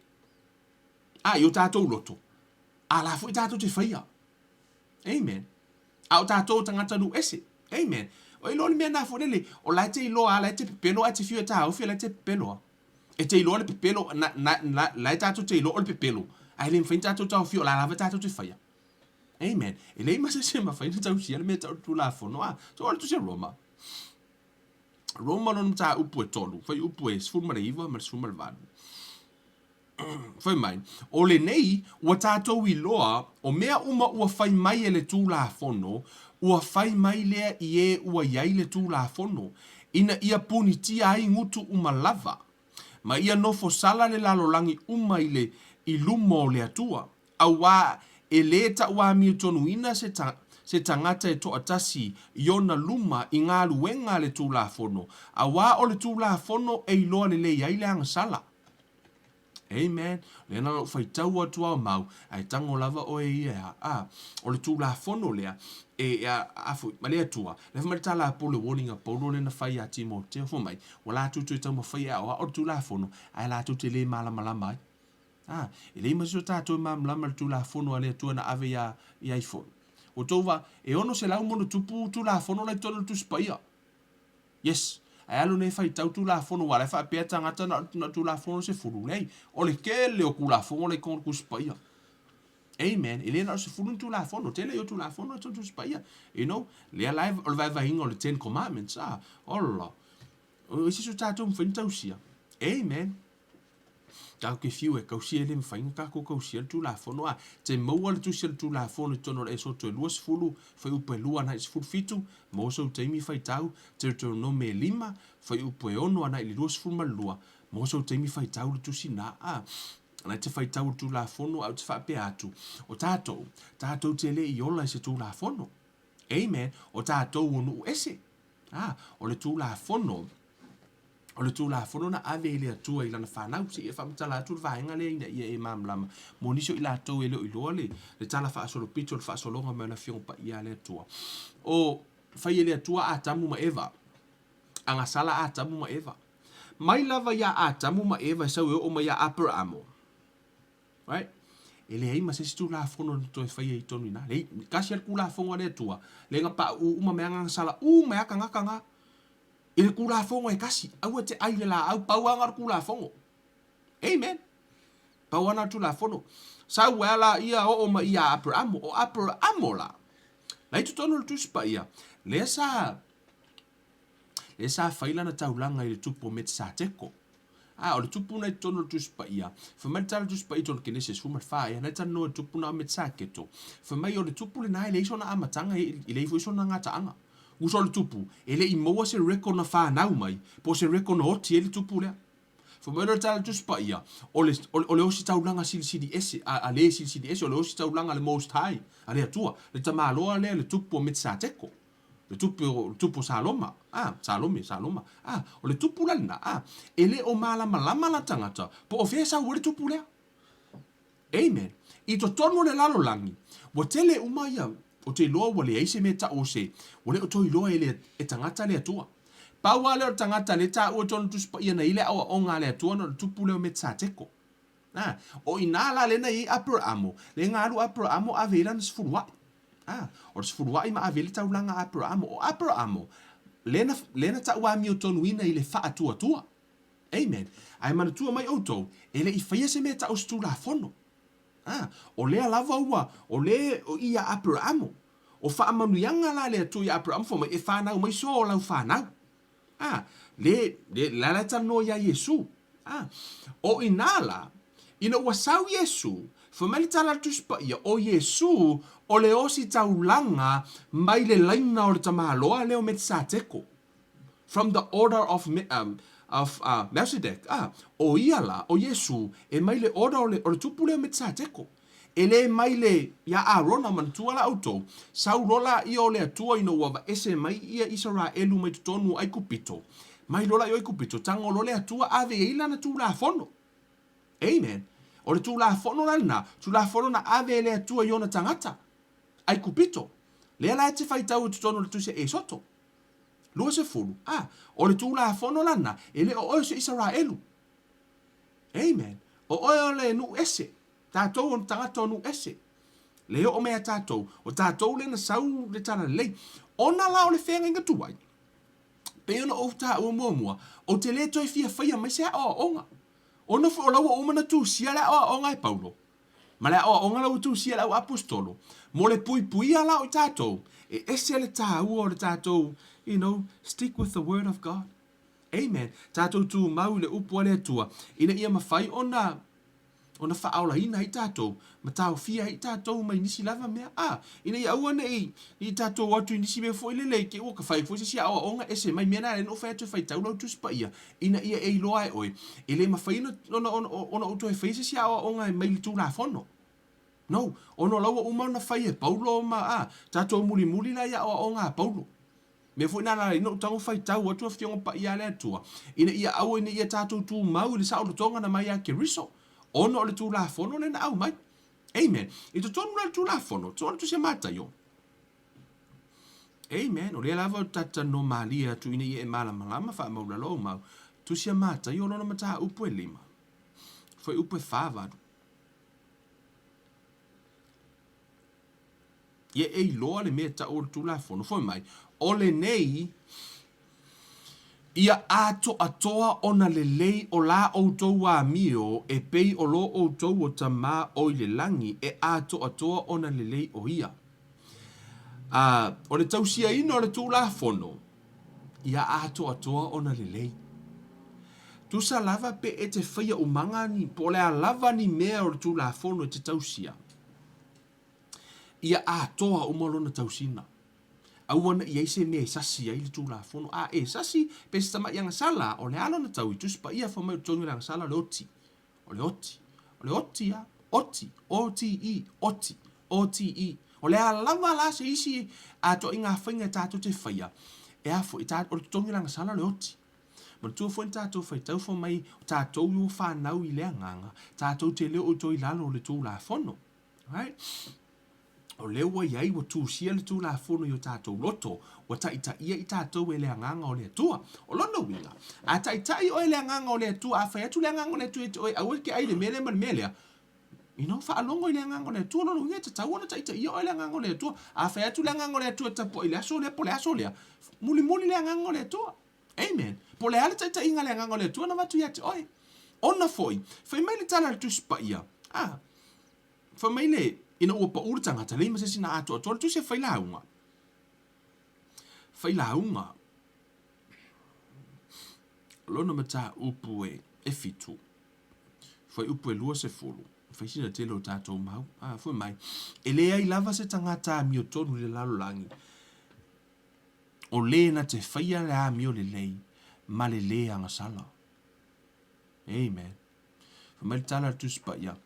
a i o tatou loto, a la foi tatou te faia. Amen. A o tatou o tagata nuu ese. Amen. O iloa le mea na foi lele, o la e te iloa, la e te pepelo ae te fiu e taofi, la e te pepelo a. E te iloa le pepelo, na, na, na, la e tatou te iloa o le pepelo, ae le mafai ona tatou taofia, o la lava tatou te faia. Amen. E leai ma se isi e mafai ona tausia le mea e tau o le Tulafono, a. So, o le Tusi a Roma. Roma lona mataupu e tolu, fuaiupu e 19 ma le 18. Fai mai, o lenei ua tatou iloa o mea uma ua fai mai e le Tulafono, ua fai mai lea i e ua i ai le Tulafono, ina ia punitia ai gutu uma lava, ma ia nofo sala le lalolagi uma i le i luma o le Atua. Auā e lē taʻuamiotonuina se ta, se tagata e toatasi i ona luma i galuega a le Tulafono, auā o le Tulafono e iloa lelei ai le agasala. Amen. Lea na lou faitau atu ao mau, ae tago lava oe ia e a, a. O le Tulafono lea, e, e a, a foi, ma le Atua, lea fai mai le tala a Paulo warning a Paulo lea na fai ia Timoteo, fai mai, ua latou toe taumafai e aoao le Tulafono, ae latou te le malamalama ai. A, e leai ma se o tatou e malamalama i le Tulafono a le Atua na ave ia, ia ai foi. Ua tou va, e 600 ma ono tupu Tulafono la i totonu o le Tusi Paia. Yes. Ae alu nei faitau Tulafono aua la e faapea tagata na o Tulafono 10. Leai. O le tele o Tulafono la i totonu o le Tusi Paia. Amen. E le na o le 10 ni Tulafono. Tele ia o Tulafono i totonu o le Tusi Paia. You know, lea la o le vaevaeina o le Ten Commandments. Ah, ola. O isi o tatou mafai ona tausia. Amen. Tatou te fiu e tausia e le mafai ona tatou tausia le Tulafono. A, te maua le tusi o le Tulafono i totonu o le Esoto e 20, fuaiupu e 2 agai i le 17, maua sou taimi faitau, Deuteronome e 5, fuaiupu e 6 agai i le 22, maua sou taimi faitau le tusi na. A, na te faitau le Tulafono ae ou te faapea atu, o tatou, tatou te le i ola i se Tulafono. Amen. O tatou o nuu ese. A, o le Tulafono, o le Tulafono na ave e le Atua i lana fanau. Se i e faamatala atu le vaega lea ina ia e malamalama mo nisi o i latou e le o iloa le, le tala faasolopito o le faasologa mai o le Afioga Paia a le Atua. O fai e le Atua Atamu ma Eva, agasala Atamu ma Eva. Mai lava iā Atamu ma Eva e sau e oo mai iā Aperaamo, Right? E leai ma se isi Tulafono na toe faia i tonu i ina. Leai, tasi lava le Tulafono a le Atua, lea na pauu uma mai agasala uma ai lava tagata na. I le Tulafono e tasi, aua e te ai i le laau, pau lava na o le Tulafono. Amen. Pau lava na o le Tulafono. Sau ai la ia oo mai ia Aperamo. O Aperamo la, la i totonu o le Tusi Paia, lea sa, lea sa fai lana taulaga i le tupu o Metisateko. A, o le tupu na i totonu o le Tusi Paia, fai mai le tala Tusi Paia i totonu o Kenese 14, ia na e talanoa i le tupu na o Metisaketo. Fai mai o le tupu lena e leai sona amataga, e leai foi sona gataaga. Uso o le tupu, e le i maua se record na fanau mai, po o se record na oti ai le tupu lea. Fai mai le tala le Tusi Paia, o le, o le, o le ositaulaga silisili ese, a, a le silisili ese, o le ositaulaga a le Most High, a le Atua, le tamaloa lea, le tupu o Metisateko. Le tupu, le tupu o Saloma, a, Salome, Saloma, a, o le tupu la lena, a, e le o malamalama la tagata, po o fea e sau ai le tupu lea. Amen. I totonu o le lalolagi, ua tele uma ia, ou te iloa ua leai se mea tau o se, ua le o toe iloa e le, e tagata le Atua. Pau lava lea o le tagata lea e taua i totonu o le Tusi Paia na i ai le aoaoga a le Atua ona o le tupu lea o Metisateko. A, o i ina la lea na i ai Aperaamo, lea na alu Aperaamo ave ai lana sefuluai. A, o le sefuluai ma ave ai le taulaga a Aperaamo. O Aperaamo, lea na, lea na tau amiotonuina i le faatuatua. Amen. Ae manatua mai outou, e le i faia se mea tau o se Tulafono. A, o lea lava ua, o le, o i ia Aperaamo. O faamanuiaga la a le Atua ia Aperaamo fai mai, e fanau mai so o lau fanau. A, le, le, la la e talanoa iā Iesu. A, o inā la, ina ua sau Iesu, fai mai le tala a le Tusi Paia, o Iesu o le ositaulaga mai le laina o le tamaloa lea o Metisateko. From the order of, um, of uh, Melchizedek. Ah, o ia la, o Iesu, e mai le order o le, o le tupu lea o Metisateko. E le mai le, iā Arona, manatua la outou, sau loa laia o le Atua ina ua aveese mai ia Isaraelu mai totonu o Aikupito, mai loa laia o Aikupito, tago loa le Atua ave i ai lana Tulafono. Amen. O le Tulafono la lena, Tulafono na ave e le Atua i ona tagata, Aikupito. Lea la e te faitau i totonu o le Tusi a Esoto. 20. A, o le Tulafono la lena, e le o oe o se Isaraelu. Amen. O oe o le nuu ese. Tatou o tagata o nuu ese. Le oo mai a tatou, o tatou lea na sau le talalelei. Ona la o le feagaiga tuai, pei ona ou taua muamua, ou te le toe fia faia mai se aoaoga. Ona foi o la ua uma ona tusia le aoaoga e Paulo, ma le aoaoga la ua tusia e le au aposetolo, mo le puipuia la o i tatou, e ese le taua o le tatou, you know, stick with the word of God. Amen. Tatou tumau i le upu a le Atua, ina ia mafai ona ona faaolaina ai tatou, ma taofia ai tatou mai nisi lava mea, a, ina ia aua ne i, i tatou o atu i nisi mea foi lele i te i ua ka fai foi se isi aoaoga ese mai mea na ala ai ona ou fai atu e faitau lau Tusi Paia, ina ia e iloa e oe, e le mafai ona, ona, ona, ona ou toe faia se isi aoaoga e mai le Tulafono. No, ona o la ua uma ona fai e Paulo ma, a, tatou mulimuli la i aoaoga a Paulo. Mea foi na ala ai ona ou tago faitau atu Afioga Paia a le Atua, ina ia aua ne i a tatou tumau i le saolotoga na mai ia Keriso. Ona o le Tulafono lea na aumai. Amen. I totonu la o le Tulafono, totonu o le Tusi a Mataio. Amen. O lea lava ou te talanoa malie atu ina ia e malamalama faamaulalo ou mau. Tusi a Mataio lona mataupu e lima. Fuaiupu e 48. Ia e iloa le mea e tau o le Tulafono. Fai mai, o lenei, ia atoatoa ona lelei o la outou amio e pei o lo outou o Tama o i le lagi e atoatoa ona lelei o ia. A, o le tausiaina o le Tulafono, ia atoatoa ona lelei. Tusa lava pe e te faia umaga ni, po o le a lava ni mea o le Tulafono e te tausia, ia atoa uma lona tausina. Aua ne i i ai se mea e sasi ai le Tulafono. A e sasi, pe se tama'i agasala, o le a lona taui? Tusi Paia fai mai o le totogi o le agasala o le oti. O le oti. O le oti a. Oti. O-T-I. Oti. O-T-I. O le a lava la se isi atoaiga faiga e tatou te faia, e a foi, o le totogi o le agasala o le oti. Manatua foi na tatou faitau fai mai o tatou i ua fanau i le agaga, tatou te le o toe i lalo o le Tulafono. Right? O lea ua i ai, ua tusia le Tulafono i o tatou loto, ua taitaia i tatou e le Agaga o le Atua. O lona uiga, a taitai oe e le Agaga o le Atua, a fai atu le Agaga o le Atua ia te oe, aua e te ai i le mea lea ma le mea lea, you know, faalogo i le Agaga o le Atua, o lona uiga e tatau ona taitaia oe e le Agaga o le Atua. A fai atu le Agaga o le Atua e tapuai i le aso lea po o le aso lea, mulimuli le Agaga o le Atua. Amen. Po o le a le taitaiga a le Agaga o le Atua na avatu ia te oe. Ona foi, fai mai le tala a le Tusi Paia, a, fai mai le, ina ua pau le tagata, leai ma se isi na atoatoa le tusi e fai lauga. Fai lauga. Lona mataupu e, e fitu. Fuaiupu e 20. Fai sina tele o tatou mau. A, fai mai, e leai lava se tagata amiotonu i le lalolagi o lē na te faia le amio lelei ma le lē agasala. Amen. Fai mai le tala a le Tusi Paia,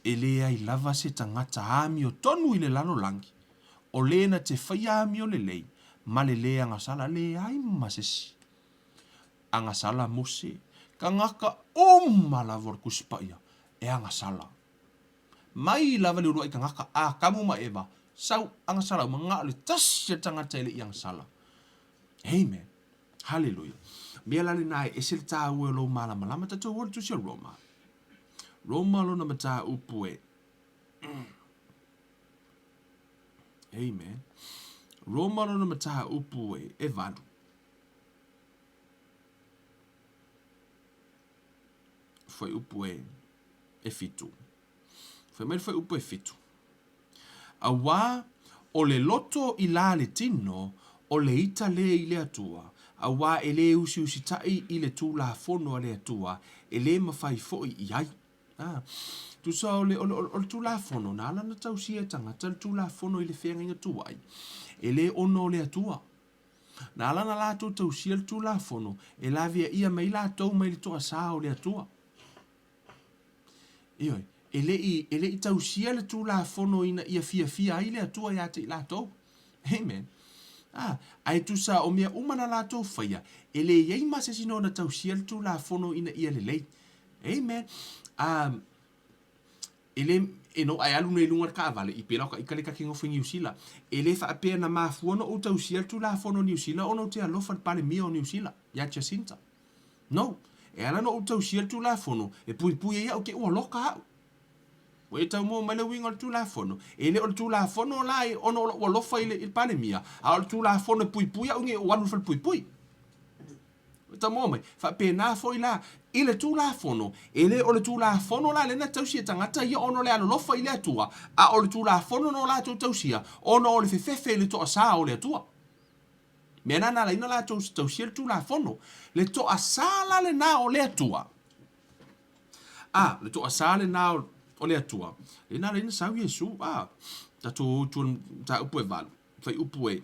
e leai lava se tagata amiotonu i le lalolagi o lē na te faia amio lelei ma le lē agasala, leai ma se isi. Agasala Mose, tagata uma lava o le Tusi Paia e agasala. Mai lava le uluai tagata, Atamu ma Eva, sau agasala uma, na o le tasi le tagata e le i agasala. Amen. Haleluia. Mea la lena e ese le tāua o lou malamalama, tatou o le tusi a Roma. Roma lona mataupu e. Amen. Roma lona mataupu e, e valu. Fuaiupu e, e fitu. Fai mai le fuaiupu e fitu. Auā o le loto i la le tino, o le ita lē i le Atua, auā e lē usiusitaʻi i le Tulafono a le Atua, e lē mafai foʻi i ai. Ā, tusa o le, o le, o le Tulafono, na ala ona tausia e tagata le Tulafono i le feagaiga tuai, e lē ono o le Atua. Na ala ona latou tausia le Tulafono, e laveaia mai latou mai le toasā o le Atua. Ioe, e le i, e le i tausia le Tulafono ina ia fiafia ai le Atua iā te i latou. Amen. Ah, ae tusa o mea uma na latou faia, e le i ai ma se isi na ona tausia le Tulafono ina ia lelei. Amen. Um, e le, e no, ae alu nei i luga o le taavale, i pela o ka ika le ka te nofo i Niu Sila. E le faapea na mafua ona ou tausia le Tulafono o Niu Sila ona ou te alofa i le Palemia o Niu Sila, iā Jacinta. No. E ala ona ou tausia le Tulafono, e puipui ai au te ua loka au. Ua e tau mua mai le uiga o le Tulafono. E le o le Tulafono la e ona o lou alofa i le, i le Palemia, a o le Tulafono e puipui au nei ou alu i le falepuipui. Ua e tau mua mai. Faapena foi la i le Tulafono, e le o le Tulafono la lea na tausi e tagata ia ona o le alolofa i le Atua, a o le Tulafono na o latou tausia ona o le fefefe i le toasā o le Atua. Mea na na ala ai ona latou tausia le Tulafono. Le toasā la lena o le Atua. A, le toasā lena o le Atua. Lea na ala ai ona sau Iesu. A, tatou o i tua i le mataupu e valu, fuaiupu e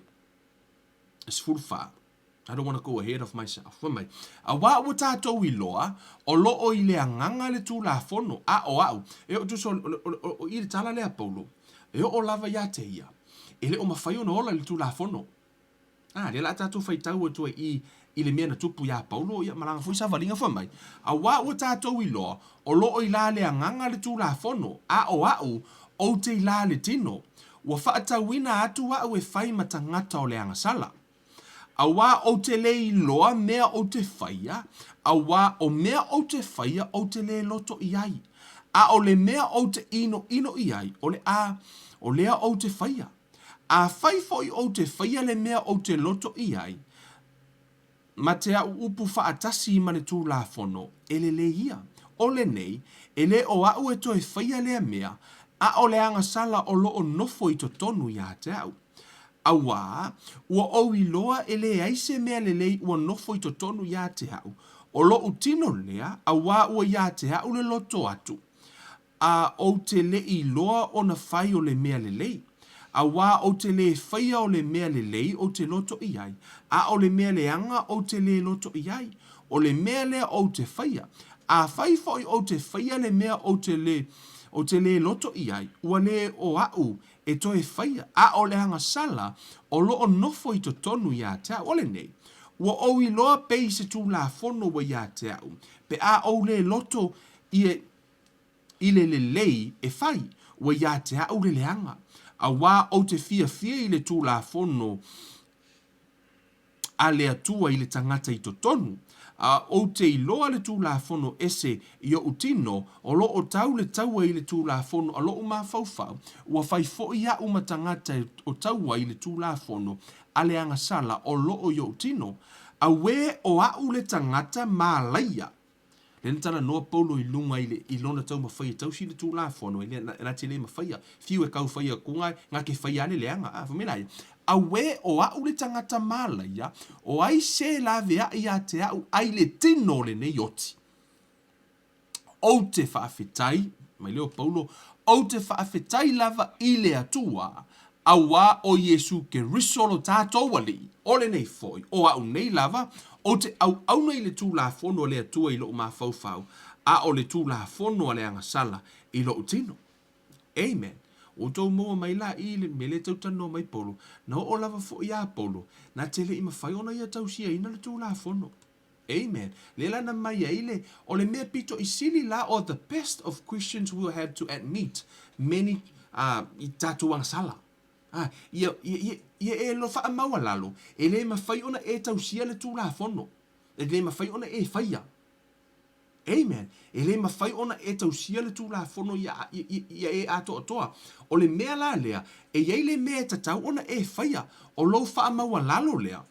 14. I don't want to go ahead of myself. Fai mai, auā ua tatou iloa, o lo o i le agaga le Tulafono, a o au, e oo tusa o, o, o, o i le tala lea a Paulo, e oo lava ia te ia, e le o mafai ona ola i le Tulafono. A, lea o le a tatou faitau atu ai i, i le mea na tupu iā Paulo, ia malaga foi savaliga fai mai, Auā ua tātou iloa, o loo i la le agaga le Tulafono, a o a'u, ou te i la le tino. Ua faatauina atu a'u e fai ma tagata o le agasala. Auā ou te le iloa mea ou te faia, auā o mea ou te faia ou te le loto i ai. A o le mea ou te inoino i ai, o le a, o lea ou te faia. Afai foi ou te faia le mea ou te loto i ai, ma te a'u upu faatasi ma le Tulafono, e lelei ia. O lenei, e le o a'u e toe faia lea mea, a o le agasala o loo nofo i totonu iā te a'u. Auā, ua ou iloa e leai se mea lelei ua nofo i totonu iā te a'u, o lo'u tino lea, auā ua iā te a'u le loto atu, a ou te le iloa ona fai o le mea lelei. Auā ou te lē faia o le mea lelei ou te loto i ai, a o le mea leaga ou te lē loto i ai, o le mea lea ou te faia. Afai foi ou te faia le mea ou te lē ou te lē loto i ai, ua lē o a'u e toe faia, a o le agasala o loo nofo i totonu iā te a'u. O lenei, ua ou iloa pei se Tulafono ua iā te a'u, pe a ou lē loto i e i le lelei e fai, ua iā te a'u le leaga. Auā ou te fiafia i le Tulafono a le Atua i le tagata i totonu, a ou te iloa le Tulafono ese i oʻu tino, o lo o tau le taua i le Tulafono a loʻu mafaufau, ua fai foi aʻu ma tagata o taua i le Tulafono a le agasala o lo o i oʻu tino. Auē o aʻu le tagata malaia! Lea na talanoa Paulo i luga i le i lona taumafai e tausi le Tulafono, e le na te le mafaia. Fiu e kau fai aku nga nga ke fai ale leaga. A, fai mai la ia, Auē o a'u le tagata malaia, o ai se laveaʻi iā te a'u ai le tino o lenei oti? Ou te faafetai, mai lea o Paulo, ou te faafetai lava i le Atua, Auā o Iesū Keriso lo tātou Alii, o lenei foi, o a'u nei lava, ou te auauna i le Tulafono a le Atua i lo'u mafaufau, a o le Tulafono a le agasala i lo'u tino. Amen. Ua outou maua mai la i le mea lea e tau talanoa mai Paulo, na oo lava foi iā Paulo, na te le i mafai ona ia tausiaina le Tulafono. Amen. Lea la na mai ai le, o le mea pito i sili la o the best of Christians will have to admit many uh, i tātou agasala. Ah, ia, ia, ia, ia e lo whaamaualalo, e le mawhai ona e tausia le Tulafono. E le mawhai ona e whaia. Amen. E le mawhai ona e tausia le Tulafono ia, ia, ia, ia e atoatoa. O le mea la lea, e iai le mea e tatau ona e whaia, o lou whaamaualalo lea.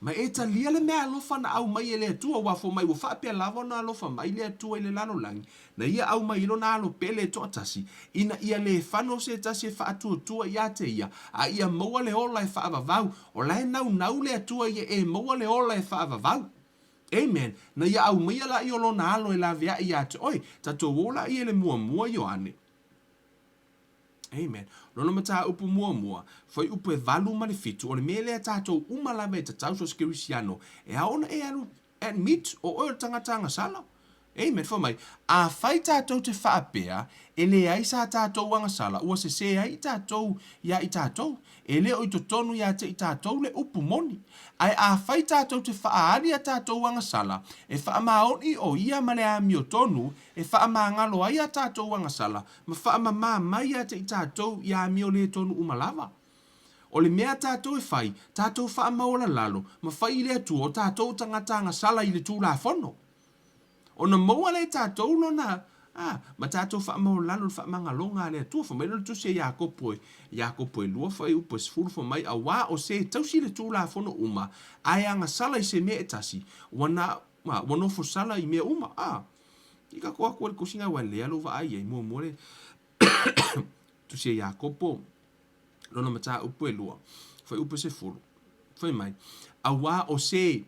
Ma e talia le mea alofa na aumai e le Atua, ua afua mai ua faapea lava ona alofa mai le Atua i le lalolagi, na ia aumai i lona alo pele e toatasi, ina ia le fano se tasi e faatuatua ia te ia, a ia maua le ola e faavavau. O la e naunau le Atua ia e maua le ola e faavavau. Amen. Na ia aumaia laia o lona alo e laveai ia te oe. Tatou o laia i le muamua Ioane. Amen. Lona mataupu muamua, fuaiupu e 8 ma le 7, o le mea lea tātou uma lava e tatau so o se Kerisiano, e ao ona e alu admit o oe o le tagata agasala. Amen. Fai mai, afai tātou te faapea e leai sa tātou agasala, ua sesē ai i tātou iā i tātou, e le o i totonu iā te i tātou le upu moni. Ae afai tātou te whaaali a tātou agasala, e whaamaoni o ia ma le amiotonu e whaamangalo ai a tātou agasala, Ma whaamamā mai ia te i tātou i āmio lē tonu uma lava. O le mea tātou e whai, tātou whaamaualalalo, ma whai i le Atua o tātou tangata agasala i le Tulafono. Ona maua lea e tātou lona, ā, ma tātou whaamaualalo le whaamangaloga a le Atua. Wha mai lona tusi a Iakopo e, Iakopo e lua fuaiupu e 10 wha mai, Auā o se e tausi i le Tulafono uma, a e agasala i se mea e tasi, ua na, ā, ua nofo sala i mea uma, ā, I ka koa koa le tusi ua lea lou vaai ai, muamua le tusi a Iakopo, lona mataupu e lua, fuaiupu e 10, fai mai, Auā o se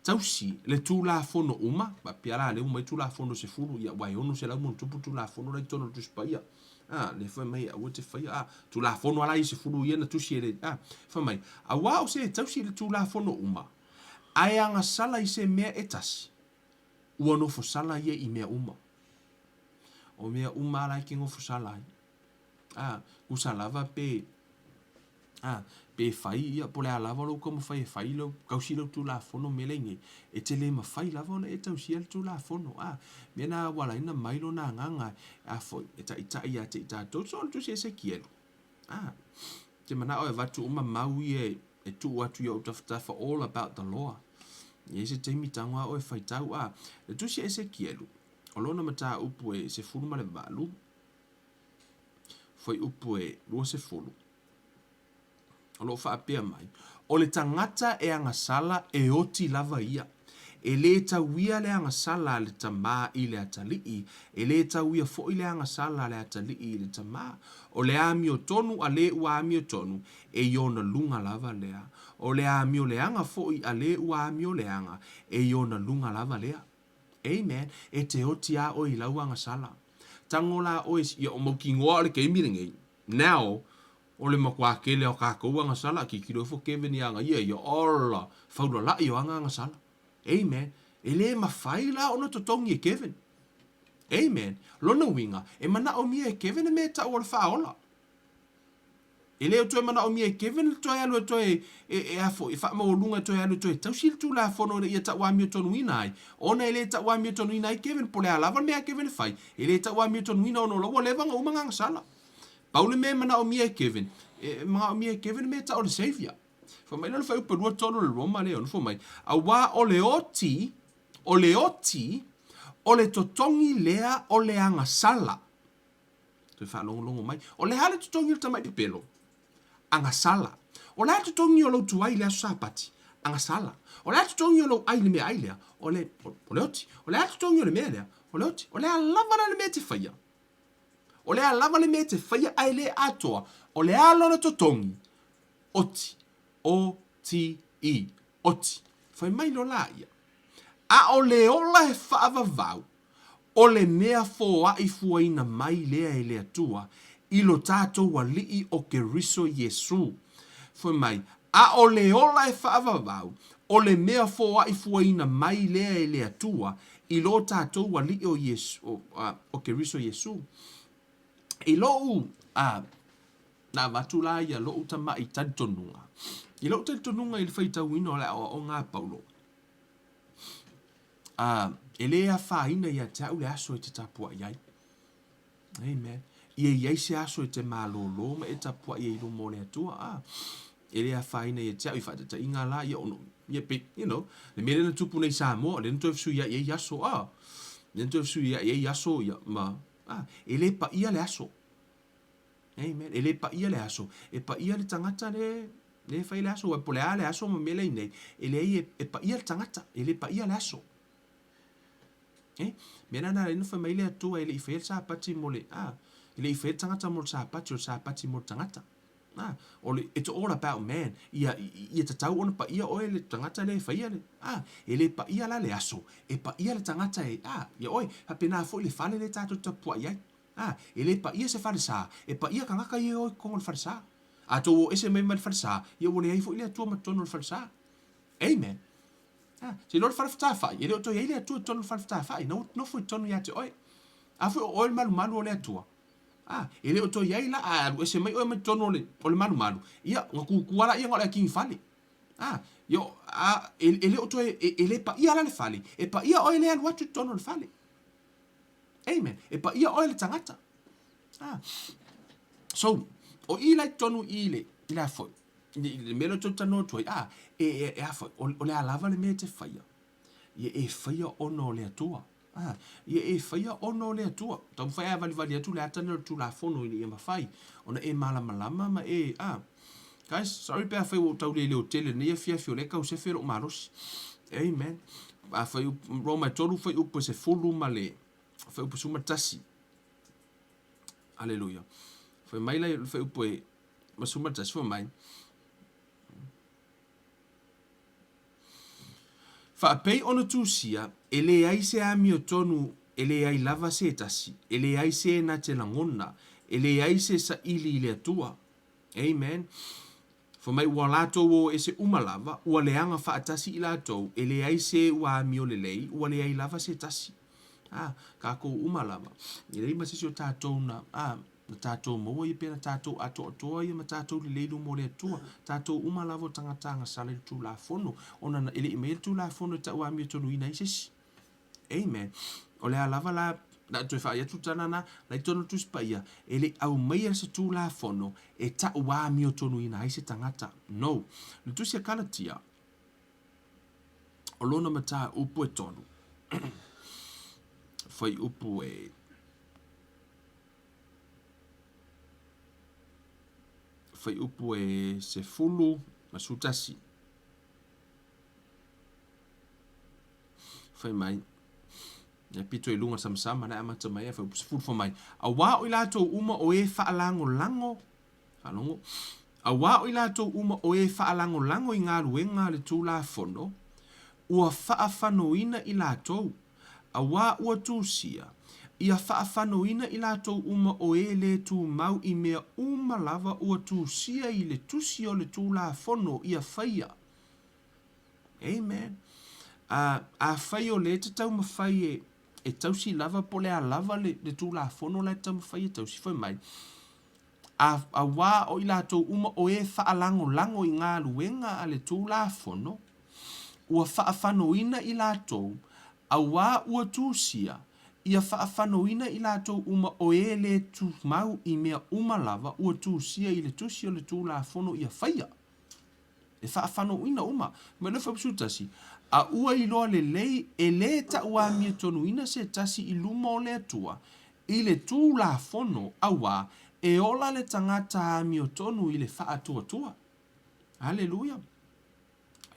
tausi le Tulafono uma, faapea la lea ua mai Tulafono 10, ia ua e 600 ma ona tupu Tulafono la i totonu o le Tusi Paia. Ā, lea fai mai aua te faia, ā, Tulafono a la ia 10 ia na tusi e le, ā, fai mai, Auā o se tausi le Tulafono uma, a e agasala i se mea e tasi, Ua nofo sala ia i mea uma. O mea uma la e ke nofo sala ai. A, kusa lava pe, a, Pe fai, ia, po o le a lava lou taumafai e fai lau, tausi lau Tulafono mea la i nei, e te le mafai lava ona e tausia le Tulafono. A, mea na ua ala ai ona mai lona agaga, a foi, e taitai ia te i tatou. So, o le tusi a Esekielu. A, te manao e avatu uma mau ia e, e tuu atu i ou tafatafa all about the law. E i ai se taimi tago a oe faitau. A, le tusi a Esekielu, o lona mataupu e 18, fuaiupu e 20, o lo o faapea mai, O le tagata e agasala e oti lava ia. E lē tauia le agasala a le tamā i le atalii, e lē tauia foi le agasala a le atalii i le tamā. O le amiotonu a lē ua amiotonu, e i ona luga lava lea. O le amioleaga foi a lē ua amioleaga, e i ona luga lava lea. Amen. E te oti a oe i lau agasala. Tago la oe, ia o mautinoa o le taimi lenei. Now, o le matua tele o tatou agasala, tilotilo ifo Kevin ia ana ia, ia ola, faulala'i o ana agasala. Amen. E le mafai la ona totogi e Kevin. Amen. Lona uiga, e manaomia e Kevin le mea e ta'u o le faaola. E le o toe manaomia e Kevin le toe alu e toe e, e a foi, e faamaualuga e toe alu e toe tausi le Tulafono ina ia tauamiotonuina ai, ona e le tauamiotonuina ai Kevin, po o le a lava le mea a Kevin e fai, e le tauamiotonuina ona o la ua leva ona uma gagasala. Pau le mea e manaomia e Kevin, e manaomia e Kevin le mea e tau o le Saviour. Fai mai lea o le fuaiupu 23 o le Roma lea e ono fai mai, Auā o le oti, o le oti, o le totogi lea o le agasala. Toe faalogologo mai. O le a le totogi o le tamai pepelo? Agasala. O le a le totogi o lou tuai i le aso Sapati? Agasala. O le a le totogi o lou ai i le meaai lea? O le, o le oti. O le a le totogi o le mea lea? O le oti. O le a lava la le mea e te faia? O le a lava le mea e te faia ae le atoa? O le a lona totogi? Oti. O-T-I. Oti. Fai mai loa laia. A o le ola e faavavau, o le mea foai fuaina mai lea e le Atua i lo tatou Alii o Keriso Iesu. Fai mai, a o le ola e faavavau, o le mea foai fuaina mai lea e le Atua i lo tatou Alii o Iesu, o, o Keriso Iesu. I lou, a, na avatu la ia lou tama'i talitonuga. I lou talitonuga i le faitauina o le aoaoga a Paulo, a, e lē afaina ia te a'u le aso e te tapua'i ai. Amen. Ia i ai se aso e te malōlō ma e tapua'i ai i luma o le Atua. A, e lē afaina ia te a'u i faataitaiga la ia ono, ia pe, you know, le mea lea na tupu nei i Samoa, lea na toe fesuia'i ai aso, a, lea na toe fesuia'i ai aso, ia, ma, a, e lē paia le aso. Amen. E lē paia le aso. E paia le tagata le, le fai le aso. Ua po le a le aso ma mea lea i nei. E leai e, e paia le tagata. E lē paia le aso. Eh? Mea nana le fai mai le Atua e le i faia le Sapati mo le, ah, e le i faia le tagata mo le Sapati, o le Sapati mo le tagata. Ah, o le, it's all about man. Ia, ia tatau ona paia oe le tagata le faia le, ah, e lē paia la le aso. E paia le tagata e, ah, ia oe, faapena foi le fale le tatou tapuai ai. Ā, e lē paia se falesā, e paia kangaka ia e o i totonu o le falesā. A tou o ese mai ma le falesā, ia ua leai foi le Atua ma totonu o le falesā. Amen. Ā, se iloa le fale fetāfa'i, e le o toe i ai le Atua i totonu o le fale fetāfa'i, na ua nofo i totonu ia te oe. A foi o oe le malumalu o le Atua, ā, e le o toe i ai la, a alu ese mai oe mai totonu o le, o le malumalu, ia, ona kūkū lava lea na o le akini fale. Ā, ia, ā, e, e le o toe, e, e lē paia la le fale, e paia oe le alu atu i totonu o le fale. Amen. E paia oe le tagata. Ah. So, o i lai tonu i le, i le a foi, i le, i le mea lea tou talanoa atu ai, ah, e, e, e a foi, o, o le a lava le mea e te faia, ia e faia ona o le Atua. Ah, ia e faia ona o le Atua. Taumafai a valivali atu le ata lea o le Tulafono ina ia mafai ona e malamalama ma e, ah, Guys, sorry pe afai ua ou tau le leo tele lenei afiafi o lea e tau sefe lou malosi. Amen. Afai Roma e 3 fuaiupu e 10 ma le fuaiupu 11. Aleluia. Fai mai la le fuaiupu e ma 11 fai mai. Faapei ona tusia, e leai se amiotonu, e leai lava se tasi, e leai se na te lagona, e leai se saili i le Atua. Amen. Fai mai ua latou o ese uma lava, ua leaga faatasi i latou, e leai se ua amio lelei, ua leai lava se tasi. Ah, kākou uma lava. E leai ma se isi o tātou na, ah. Na tātou maua ia pea na tātou atoatoa ia ma tātou lelei luma o le Atua. Tātou uma lava o tagata agasala i le Tulafono, ona na e le i maia le Tulafono e tauamiotonuina ai se isi. Amen. O le a lava la, na toe faai atu tala na, la i tonu le Tusi Paia, e le i aumaia se Tulafono e tauamiotonuina ai se tagata. No. Le Tusi a Kalatia, o lona mataupu e tonu, fuaiupu e Fuaiupu e 11. Fai mai, e pito i luga samasama na amata mai ai fuaiupu 10 fai mai, auā o i latou uma o e faalagolago, faalogo, auā o i latou uma o e faalagolago i galuega a le Tulafono, ua faafanoina i latou, Auā ua tusia, ia faafanoina i latou uma o e lē tumau i mea uma lava ua tusia i le tusi o le Tulafono ia faia. Amen. A, afai o lea e te taumafai e, e tausi lava po o le a lava le, le Tulafono la e te taumafai e tausi, fai mai, a, auā o i latou uma o e faalagolago i galuega a le Tulafono, ua faafanoina i latou, auā ua tusia, ia faafanoina i latou uma o e lē tumau i mea uma lava ua tusia i le tusi o le Tulafono ia faia. E faafanoina uma. Ma le 11, A ua iloa lelei e lē tauamiatonuina se tasi i luma o le Atua i le Tulafono, auā e ola le tagata amiotonu i le faatuatua. Aleluia!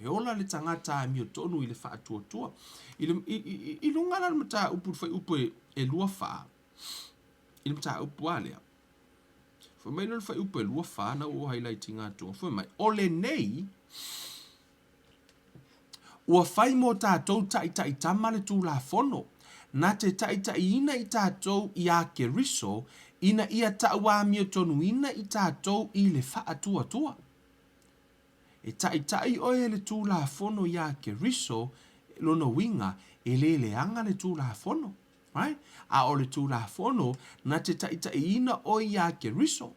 E ola le tagata amiotonu i le faatuatua. I, le, i, i, i luga la le mataupu, le fuaiupu e, e 24, i le mataupu a lea. Fai mai le fuaiupu e 24 na ua highlight-ina atu. Fai mai, o lenei, ua fai mō tātou ta'ita'itama le Tulafono, na te ta'ita'iina i tātou i a Keriso, ina ia ta'uamiotonuina i tātou i le fa'atuatua. E ta'ita'i oe e le Tulafono iā Keriso, lona uiga, e lē leaga le Tulafono. Right? A o le Tulafono, na te ta'ita'iina oe iā Keriso.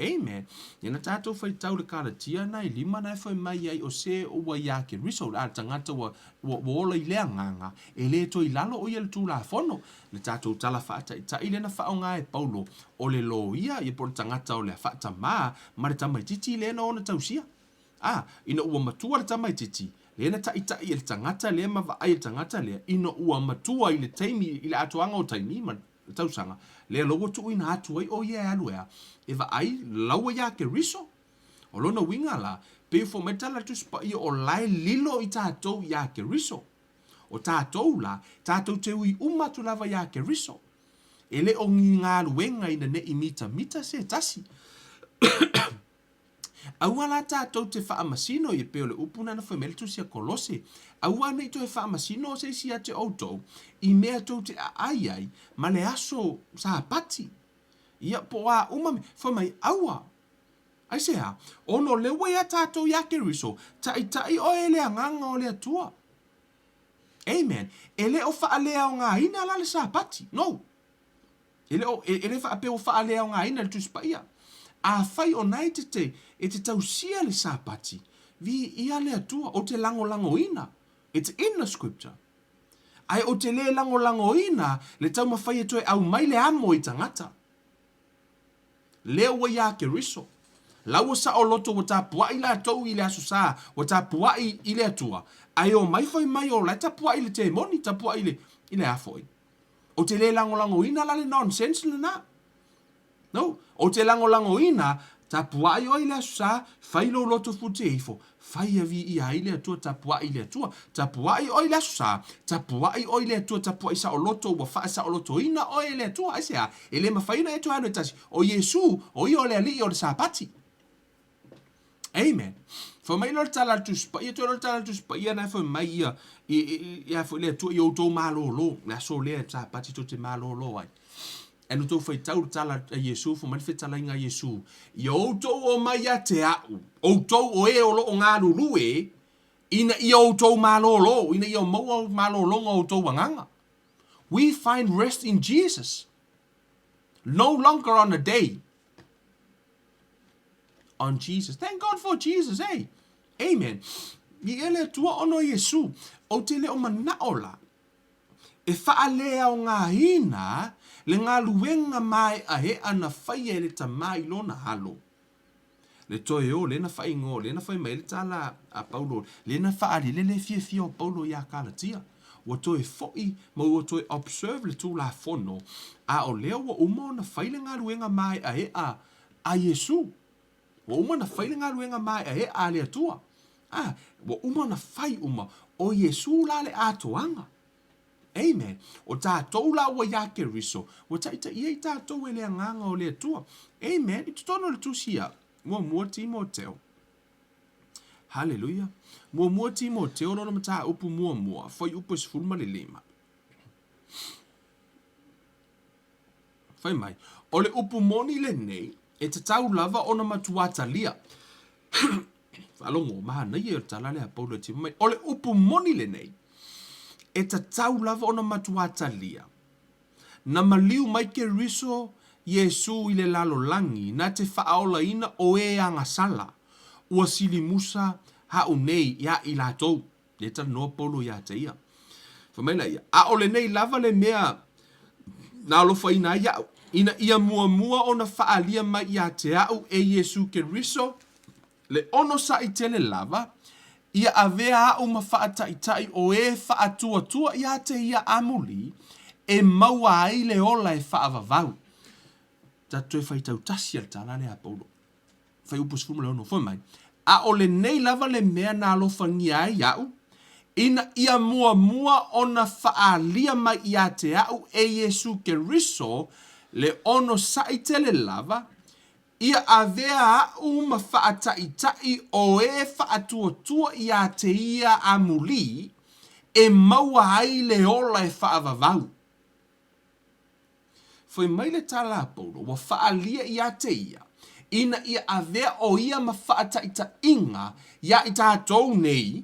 Amen. Ia na tātou whaitau le Karatia na e lima na e whai mai ai o se ua iā Keriso, a le tagata ua, ua, ua ola i le agaga, e lē toe i lalo o ia le Tulafono. Le tātou tala faataita'i lea na faaaoga e Paulo, o le loia, ia po o le tagata o le faatamā, ma le tamaitiiti lea na ona tausia. A, ina ua matua le tamaitiiti, lea na taʻitaʻi e le tagata lea ma vaai e le tagata lea, ina ua matua i le taimi, i le atoaga o taimi ma le tausaga, lea la ua tuuina atu ai ʻo ia e alu e a? E vaai laua iā Keriso. O lona uiga la, pei ua fai mai le tala a le Tusi Paia o la e lilo i tatou iā Keriso. O tatou la, tatou te ui uma atu lava iā Keriso. E le o ni galuega ina ne i mitamita se tasi. Aua la tatou te faamasino ia pei o le upu na na fai mai le Tusi a Kolose, Aua ne i toe faamasino se isi ia te outou i mea tou te aai ai ma le aso Sapati. Ia, po o a uma mea, fai mai, aua. Aisea? Ona o lea ua iā tatou iā Keriso, taʻitaʻi oe e le Agaga o le Atua. Amen. E le o faaleaogaina la le Sapati. No. E le o, e, e le faapea ua faaleaogaina le Tusi Paia. Afai o na e te, te, e te tausia le Sapati, viia le Atua, ou te lagolagoina. It's in the scripture. Ae ou te le lagolagoina le taumafai e toe aumai le amo i tagata. Lea ua iā Keriso. La ua saoloto ua tapuaʻi latou i le Aso Sa, ua tapuaʻi i le Atua, ae omai fai mai o la e tapuaʻi i le temoni, tapuaʻi i le, i le a foi? Ou te le lagolagoina la le nonsense lena. No, ou te lagolagoina, tapuaʻi oe i le Aso Sa, fai lou loto fute ifo, fai ia viia ai le Atua, tapuaʻi i le Atua. Tapuaʻi oe i le Aso Sa, tapuaʻi oe i le Atua, tapuaʻi saoloto, ua faasaolotoina oe e le Atua. Aisea? E le mafai ona e toe alu e tasi. O Iesū, o ia o le Alii o le Sapati. Amen. Fai mai loa le tala a le Tusi Paia, toe loa le tala a le Tusi Paia na e fai mai ia, i, i, i, ia foi le Atua i outou malōlō, le aso lea e Sapati tou te malōlō ai. E no tou faitau le tala a Iesu, fai mai le fetalaiga a Iesu, ia outou omai ia te a'u, outou o e o lo o galulue, ina ia outou malōlō, ina ia maua malōlōga o outou agaga. We find rest in Jesus. No longer on a day. On Jesus. Thank God for Jesus, eh? Amen. I ele Atua ona o Iesu, ou te le o manao la, e faaleaogaina le galuega maeaea na faia e le Tama i lona Alo. Le toe o, lea na faaigoa, lea na fai mai ai le tala a Paulo, lea na faaali le le fiafia o Paulo iā Kalatia. Ua toe foi ma ua toe observe le Tulafono, a o lea ua uma ona fai le galuega maeaea a Iesu. Ua uma ona fai le galuega maeaea a le Atua. A, ua uma ona fai uma. O Iesu la le atoaga. Amen. O tatou la ua iā Keriso, ua taitaia i tatou e le Agaga o le Atua. Amen. I totonu o le tusi a Muamua Timoteo. Haleluia. Muamua Timoteo lona mataupu muamua, fuaiupu e 15. Fai mai, o le upu moni lenei, e tatau lava ona matua talia. Faalogo, manaia o le tala lea a Paulo e tima mai. O le upu moni lenei, e tatau lava ona matua talia. Na maliu mai Keriso Iesu i le lalolagi na te faaolaina o e agasala, ua silimusa ha'u nei iā i latou. Lea e talanoa Paulo iā te ia. Fai mai la ia, a o lenei lava le mea na alofaina ai iaʻu, ina ia muamua ona faaalia mai iā te aʻu e Iesu Keriso le onosaʻi tele lava, ia avea aʻu ma faataʻitaʻi o e faatuatua iā te ia amuli, e maua ai le ola e faavavau. Tatou toe faitau tasi a le tala lea a Paulo. Fuaiupu 16, Fai mai, A o lenei lava le mea na alofagia ai iaʻu, ina ia muamua ona faaalia mai iā te aʻu e Iesu Keriso le onosaʻi tele lava, ia avea aʻu ma faataʻitaʻi o e faatuatua iā te ia amulī, e maua ai le ola e faavavau. Fai mai le tala a Paulo, ua faaalia iā te ia, ina ia avea ʻo ia ma faataʻitaʻiga iā i tātou nei,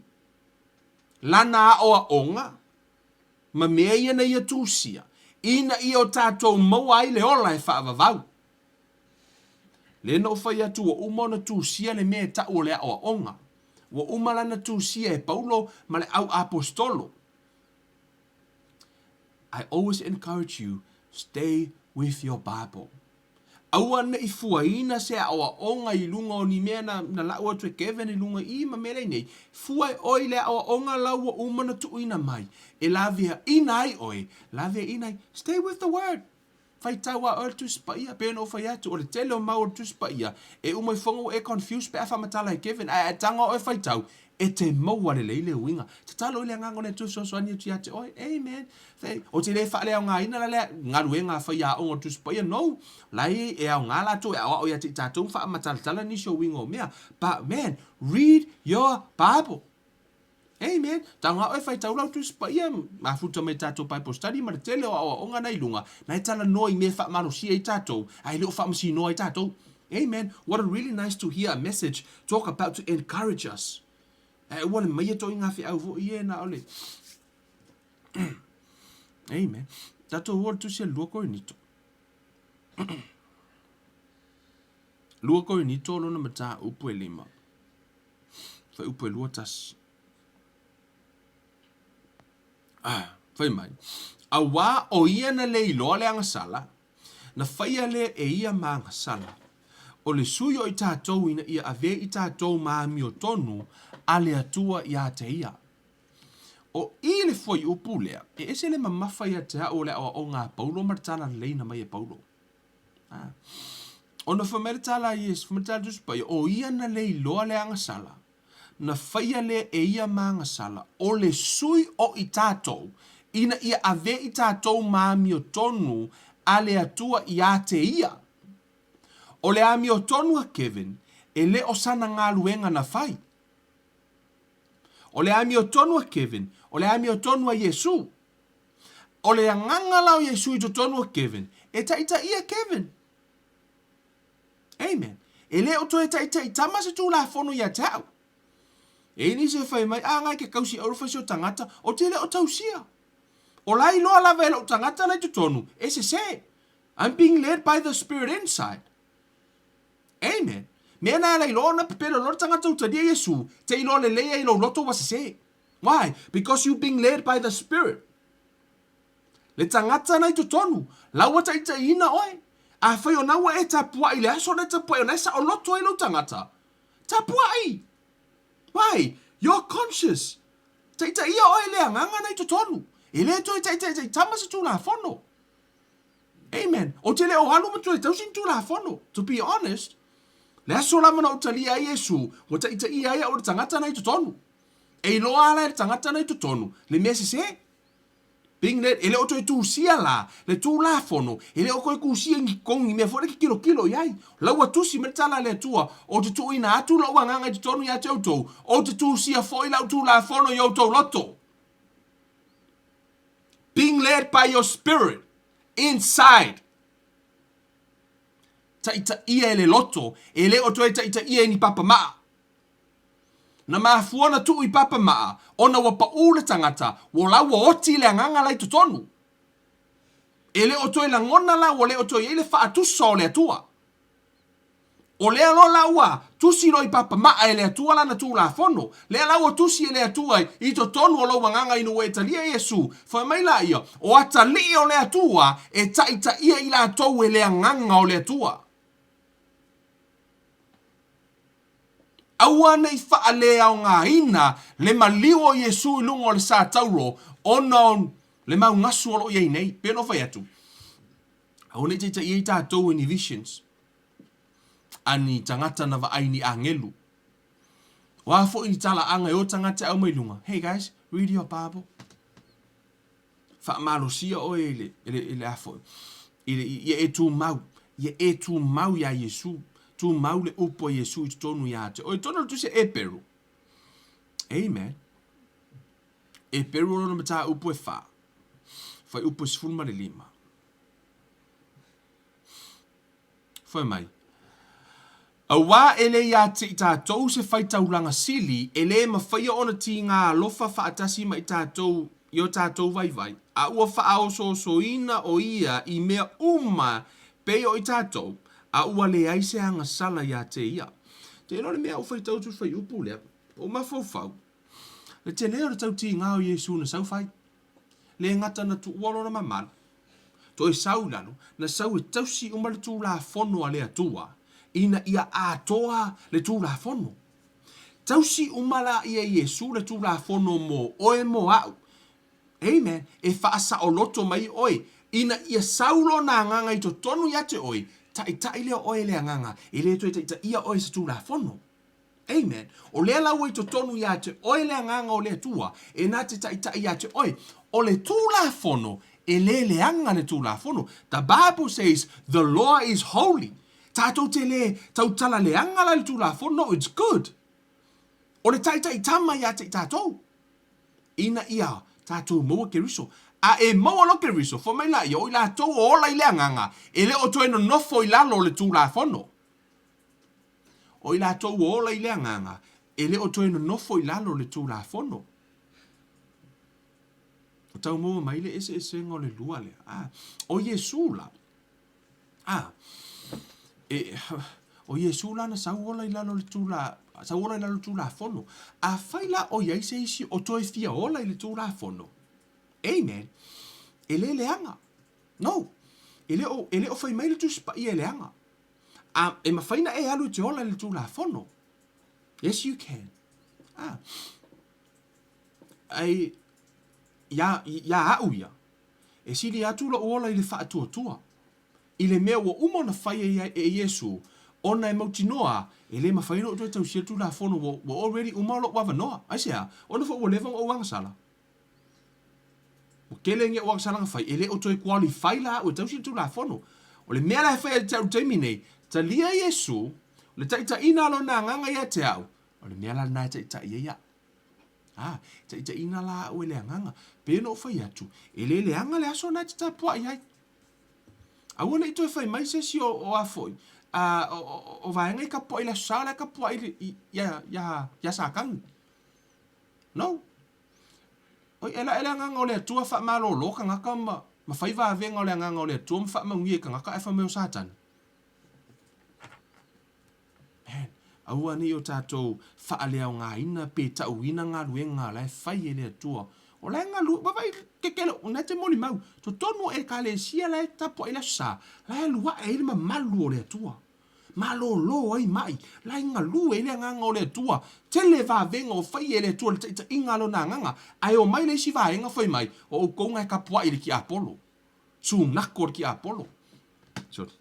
lana aʻoaʻoga, ma mea ia na ia tusia, ina ia o tātou maua ai le ola e faavavau. Lea na ou fai atu ua uma ona tusia le mea e taʻu o le aʻoaʻoga. Ua uma lana tusia e Paulo ma le au ʻaposetolo. I always encourage you, stay with your Bible. Aua ne i fuaina se aʻoaʻoga i luga o ni mea na, na laʻu atu e Kevin i luga i ma mea lei nei. Fua e ʻoe i le aʻoaʻoga lau ua uma na tuuina mai. E laweaʻina ai ʻoe, laweaʻina ai. Stay with the word. Faitau a ʻoe le Tusi Paia, pei ona ou fai atu, o le tele o mau o le Tusi Paia, e uma ifoga ua e confuse pe a faamatala e Kevin, ae a e tago ʻoe faitau, e te maua lelei le uiga. Tatalo i le Agaga o le Atua e fesoasoani atu ia te ʻoe. Amen. Fai, ou te le faaleaogaina la lea galuega a faiaoga o le Tusi Paia, no. La e, e aoga latou e aʻoaʻo ia te i tatou ma faamatalatala nisi o uiga o mea. But man, read your Bible. Amen. Tago ʻoe faitau lau Tusi Paia, mafuta mai tatou Bible study ma le tele o aʻoaʻoga na i luga, na e talanoa i mea e faamalosia ai tatou, a e le o faamasinoa ai tatou. Amen. What a really nice to hear a message talk about to encourage us. Ae aua le maia toi ngā feau foʻi e na ole. Amen. Tatou o le Tusi a le 2 Korinito. 2 Korinito lona mataupu e lima. Fuaiupu e 21. Ah, fai mai. Auā o ia na le iloa le agasala, na faia lea e ia ma agasala. O le sui o i tatou ina ia avea i tatou ma amiotonu a le Atua iā te ia. O i le fuaiupu lea, e ese le mamafa ia te a'u o le aʻoaʻoga a Paulo ma le talalelei na mai e Paulo. A. Ona fai mai le tala a Iesu, fai mai le tala a Tusi Paia, o ia na le iloa le agasala, na faia lea e ia ma agasala, o le sui o i tatou, ina ia ave i tatou ma amiotonu a le Atua iā te ia. O le amiotonu a Kevin, e le o sana galuega na fai. O le amiotonu a Kevin, o le amiotonu a Iesu. O le agaga la o Iesu i totonu o Kevin, e taitaia Kevin. Amen. E le o toe taitai tama se Tulafono ia te au. E i nisi e fai mai, a ngai ke kausi auru fai se o tagata, o te le o tausia. O la iloa lava e lou tagata la i totonu, e sese. I'm being led by the Spirit inside. Amen. Mea na ala iloa ona pepelo loa le tagata ua talia Iesu, te iloa lelei ai lou loto ua sese. Why? Because you being led by the Spirit. Le tagata na i totonu, la ua taitaiina oe. Afai ona ua e tapuai i le aso na e tapuai ona e saoloto ai lou tagata. Tapuai! Why? You're conscious. Taitaia oe le agaga na i totonu. E le toe taitai tama se tulafono. Amen. Ou te le o alu ma toe tausi ni tulafono. To be honest, le aso lava na ou talia ai Iesu, ua taitaia ai au e le tagata na i totonu. E iloa ala e le tagata na i totonu le mea sese. Being led, e le o toe tusia la le Tulafono, e le o toe tusia ni kongi mea foi le ke kilokilo i ai. La ua tusi mai le tala a le Atua, Ou te tuuina atu lou agaga i totonu ia te outou, ou te tusia foi lau Tulafono i outou loto. Being led by your spirit inside. Taitaia e le loto, e le o toe taitaia e ni papamaa. Na mafua ona tuu i papamaa, ona ua paʻū le tagata, ua la ua oti le agaga la i totonu. E le o toe lagona la ua le o toe i ai le faatusa o le Atua. O lea loa la ua tusi loa i papamaa e le Atua lana Tulafono. Lea la ua tusi e le Atua i totonu o lou agaga ina ua e talia Iesu, fai mai laia, o atalii o le Atua e taitaia i latou e le agaga o le Atua. Aua ne i faaleaogaina le maliu o Iesu i luga o le sa tauro ona o le mau gasu o lo o i ai nei. Pei ona ou fai atu, aua ne i taitaia ai tatou e ni visions a ni tagata na vaai i ni agelu. O a foi ni talaaga e o tagata e au mai luga, hey guys, read your Bible. Faamalosia oe i le, i le, i le a foi, i le, ia e tumau, ia e tumau iā Iesu, tumau le upu a Iesu i totonu iā te oe. Tonu le tusi a Eperu. Amen. Eperu o lona mataupu e wha. Whai upu e 15. Fai mai. Auā e le iā te i tātou se faitaulaga sili, e lē mafaia ona tīgā alofa faatasi ma i tātou i o tātou vaivai, a ua faaosoosoina o ia i mea uma pei o i tātou, a ua leai se agasala iā te ia. Tēnā o le mea a ou faitau atu i le fuaiupu lea, o mafaufau, le tele o le tau tīgā o Iesū na sau fai. Le gata na tuua lona mamalu, toe sau i lalo, na sau e tausi uma le Tulafono a le Atua, ina ia atoa le Tulafono. Tausi uma la ia Iesu le Tulafono mo oe mo a'u. Amen. E faasaoloto mai oe, ina ia sau lona agaga i totonu ia te oe, taʻitaʻi lea oe e le agaga, e le toe taʻitaʻia oe e se Tulafono. Amen. O lea la ua i totonu iā te oe le Agaga o le Atua, e na te taʻitaʻi iā te oe. O le Tulafono, e le leaga le Tulafono. The Bible says the law is holy. Tātou te le tautala leaga la i le Tulafono, no, it's good. O le taʻitaʻi tama iā te i tātou. Ina ia tātou maua Keriso. A e maua loa Keriso, fai mai laia, o i latou o ola i le Agaga, e le o toe nonofo i lalo o le Tulafono. O i latou ua ola i le agaga, e le o toe nonofo i lalo o le Tulafono. O tau maua mai le eseesega o le lua lea. A, o Iesu la, a, e, o Iesu la na sau ola i lalo o le tula, sau ola i lalo o le Tulafono. Afai la o i ai se isi o toe fia ola i le Tulafono, amen, e le leaga. No. E le o, e le o fai mai le Tusi Paia e leaga. A, e mafai na e alu i te ola i le Tulafono. Yes, you can. A, ai, iā, iā a'u ia, e sili atu lo'u ola i le faatuatua, i le mea ua uma ona fai e, ia, e Iesu, ona e mautinoa, e le mafai ona ou toe tausia le Tulafono, ua, ua already uma lo'u avanoa. Aisea? Ona foi ua leva ona ou agasala. Ua tele ni au agasalaga fai, e le o toe qualify la a'u e tausi le Tulafono. O le mea la e fai ia te a'u i le taimi nei, talia Iesu, o le taʻitaʻina a Lona Agaga ia te a'u, o le mea la lena e taʻitaʻi ai a'u. A, taʻitaʻina la a'u e le Agaga. Pei ona ou fai atu, e le leaga le aso lena e te tapuaʻi ai. Aua ne i toe fai mai se isi o, o a foi, a, o, o, o vaega i kapuaʻi i le Aso Sa, o la e kapuaʻi i, i, iā, iā, iā Sakagu. No. Oi, e laʻe le agaga o le Atua faamalōlō kangaka ma. Ma fai vavega o le Agaga o le Atua ma faamanuia i tagata ae fai mai o Satani. Man, aua ne i o tatou faaleaogaina pe tauina galuega la e fai e le Atua. O la e galue, vaavaai kekele, na e te molimau, totonu o Ekalesia la e tapuai i le Aso Sa, la e alu ae ai le mamalu o le Atua. Malolo ai mai, la e galue ai le Agaga o le Atua. Tele vavega o fai e le Atua i le taitaiga a Lona Agaga, ae omai le isi vaega fai mai, o outou na e tapuai i le tiapolo. Sunako le tiapolo. Sorry.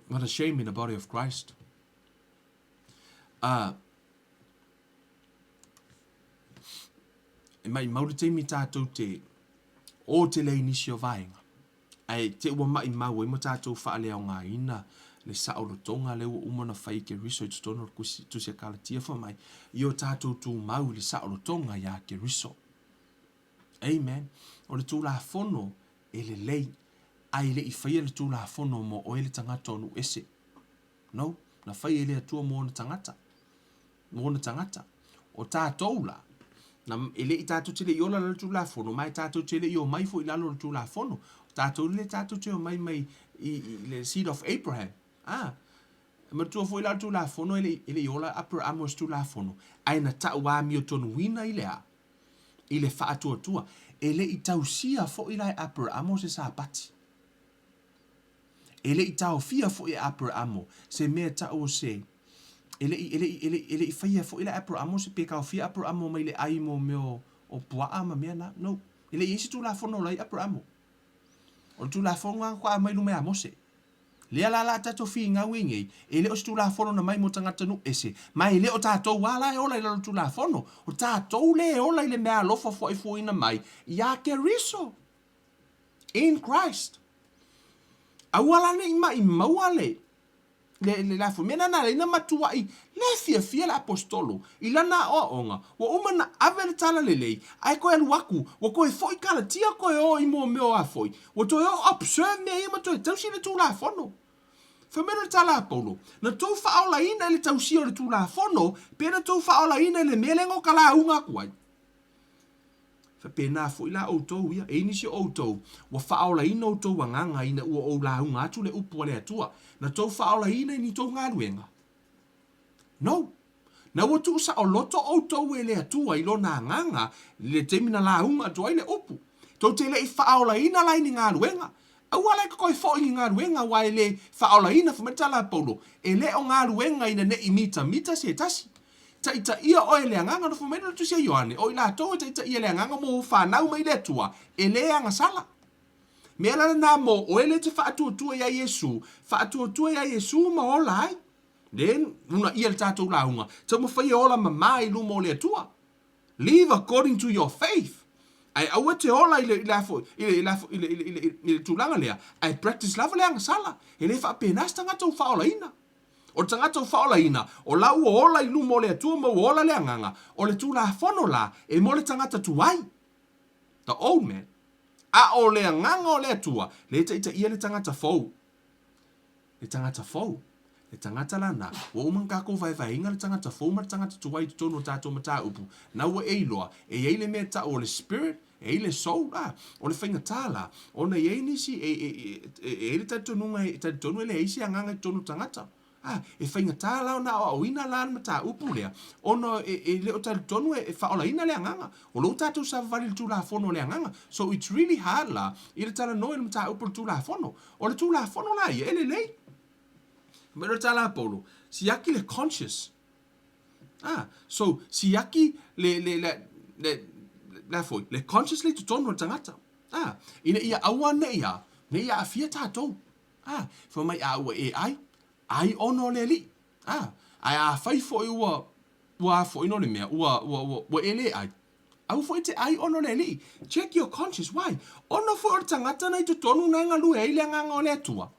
What a shame in the body of Christ. E maʻimau le taimi tātou te ō tele ai nisi o vaega, ae te ua maʻimau ai ma tātou faaleaogaina le saolotoga lea ua uma ona fai e Keriso i totonu o le Tusi a Kalatia fai mai, i o tātou tumau i le saolotoga iā Keriso. Amen. O le Tulafono e lelei, ae le i faia le Tulafono mo oe le tagata o nuu ese. No, na fai e le Atua mo ona tagata. Mo ona tagata. O tātou la, na, e le i tātou te le i ola lalo le Tulafono, ma e tātou te le i omai foi lalo le Tulafono. O tātou le tātou te omai mai i, i, le seed of Abraham. Ah, e manatua foi la le Tulafono e le, e le i ola Aperahama o se Tulafono, ae na tau āmiotonuina i le a? I le faatuatua. E le i tausia foi la e Aperahama o se Sapati. E le i taofia foi e Aperamo se mea tau o se, e le i, e le i, e le i, e le i faia foi la e Aperamo se pe taofia Aperamo mai le ai mo mea o, o puaa ma mea na. No. E le i i ai se tulafono o la i Aperamo. O le tulafono lava faatoa aumai i luma ia Mose. Lea la la tatou finau ai nei, e le o se tulafono na mai mo tagata nuu ese, ma e le o tatou lava la e ola i lalo o le tulafono. O tatou lea e ola i le meaalofa fuaifuaina mai ia Keriso. In Christ. Aua la ne i maʻimaua le, le, le, le mea lena na ina matuai le fiafia le aposetolo i lana aoaoga, ua uma na ave le tala lelei, ae toe alu aku, ua toe foi Kalatia toe o i mea o a foi, ua toe o observe mea ia ma toe tausi le Tulafono. Fai mai le tala a Paulo, na tou faaolaina i le tausia o le Tulafono, pe na tou faaolaina i le mea lea na ou talauga atu ai? Faapena foi la outou ia, e i ai nisi o outou ua faaolaina outou agaga ina ua ou lauga atu le upu a le Atua, na tou faaolaina i ni tou galuega? No. Na ua tuusaoloto outou e le Atua i Lona Agaga i le taimi na lauga atu ai le upu. Tou te le i faaolaina la i ni galuega. Aua la e toe foi i ni galuega aua e le faaolaina, fai mai le tala a Paulo, e le o galuega ina ne i mitamita se tasi. Taitaia oe e le Agaga. Nofo mai le Tusi a Ioane, o i latou e taitaia e le Agaga mo fanau mai le Atua, e le agasala. Mea la lena mo oe le te faatuatua iā Iesu, faatuatua iā Iesu ma ola ai. Le unaia le tatou lauga, taumafai e ola mama i luma o le Atua. Live according to your faith. Ae aua e te ola i le, i le, i le, i le, i le, i le, i le tulaga lea, ae practice lava le agasala. E le faapena se tagata ua faaolaina. O le tagata ua faaolaina, o la ua ola i luma o le Atua ma ua ola le Agaga, o le Tulafono la e mo le tagata tuai, the old man, a o le Agaga o le Atua lea e taitaia le tagata fou. Le tagata fou. Le tagata la na, ua uma ona tatou vaevaeina le tagata fou ma le tagata tuai i totonu o tatou mataupu, na ua e iloa, e i ai le mea e tau o le spirit, E i ai le soul la, o le faigata la, ona e i ai nisi, e, e, e, e, e i ai le talitonuga, e talitonu e leai se agaga i totonu o tagata. A, e faigata la ona aoaoina la le mataupu lea, ona e, e le o talitonu e, e faaolaina le agaga. O lo o tatou savavali i le Tulafono o le agaga. So it's really hard la i le talanoa i le mataupu o le Tulafono. O le Tulafono la ia, e lelei. Mai le tala a Paulo, siaki le conscious. Ah, so siaki le, le, le, le, le a foi, le conscious le i totonu o le tagata. Ah, ina ia aua ne i a, ne i aafia tatou. Ah, fai mai a ua e ai, ai ona o le Alii. Ah, ae afai foi ua, ua a foi no le mea, ua, ua, ua, ua e le ai, aua foi e te ai ona o le Alii. Check your conscience, why? Ona foi o le tagata na i totonu na e galue ai le Agaga o le Atua.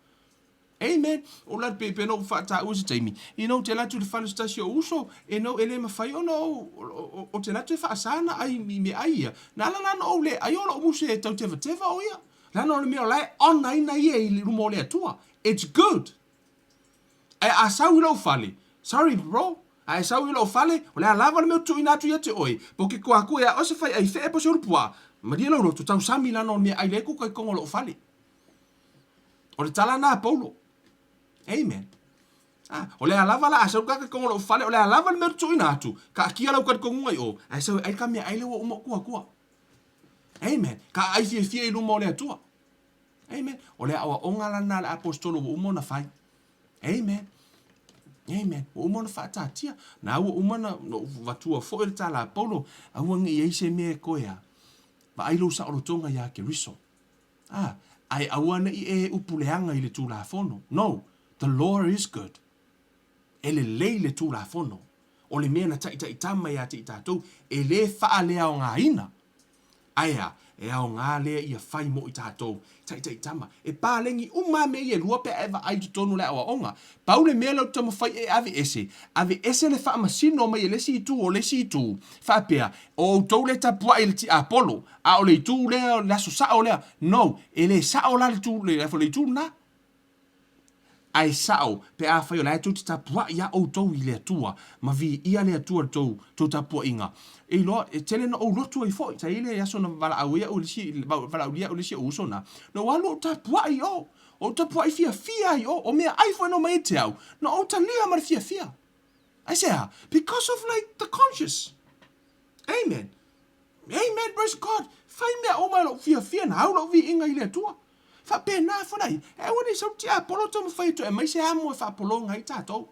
Amen. O la pe pe no faataua se taimi. You know, te latu le fale o se tasi o uso, e no e le mawhai ona o, o, o te latu e whaasana ai mi me ai ia. Na ala la na ou le ai o lou musu e tau teva teva o ia. Lana o le mea o la e ona ina ia i luma o le Atua. It's good. Ae a sau i lou fale, sorry bro, A e sau i lou fale, o le a lava le mea ou te tuuina atu ia te oe, po o ke kuakua iā oe se fai ʻai feʻe po o se ulupuaa, malie lou loto, tausami lana o le mea ʻai lea e kuka i koga o lou fale. O le tala na a Paulo. Amen. A, o le a lava la a sau kaka i koga o lou fale, o le a lava le mea ou te tuuina atu, kaakia lau talitonuga i o, ae sau e ʻai ka mea ʻai lea ua uma ou kuakua. Amen. Ka ʻai fiafia i luma o le Atua. Amen. O le aʻoaʻoga lana a le aposetolo ua uma ona fai. Amen. Amen. Ua uma ona faataatia. Na ua uma na vatua foi le tala a Paulo, aua ne i ai se mea e koe a. Vaai lou saolotoga iā Keriso. Ah, ae aua ne i e upu leaga i le Tulafono. No, the law is good. E lelei le Tulafono. O le mea na taitaitama ia te i tatou, e le faaleaogaina. Ae a? E aoga lea ia fai mo i tatou. Taitaitama. E paleni uma a mea ia e lua pe a e vaai i totonu o le aoaoga. Pau le mea lea ou te taumafai e aveese, aveese le faamasino mai e le isi itu o le isi itu, faapea, o outou lea e tapuai i le tiapolo, a o le itu lea o le aso sao lea. No, e le sao la le itu, le itu lena. Ae sao, pe afai o la e tou te tapuai a outou i le Atua, ma viia le Atua i le tou, tou tapuaiga. E iloa, e tele na ou lotu ai foi, sa i ai le aso na valaau ai au i le isi, valaaulia au i le isi ou uso na, na ou alu ou tapuai i o, ou tapuai fiafia ai i o, o meaai foi na omai ia te au, na ou talia ma le fiafia. Aisea? Because of like the conscious. Amen. Amen, praise God. Fai mea uma e lou fiafia na au lou viiga i le Atua. Faapena foi la ia, e aua ne i sau tiapolo taumafai e toe aumai se amo e faapologa ai tatou.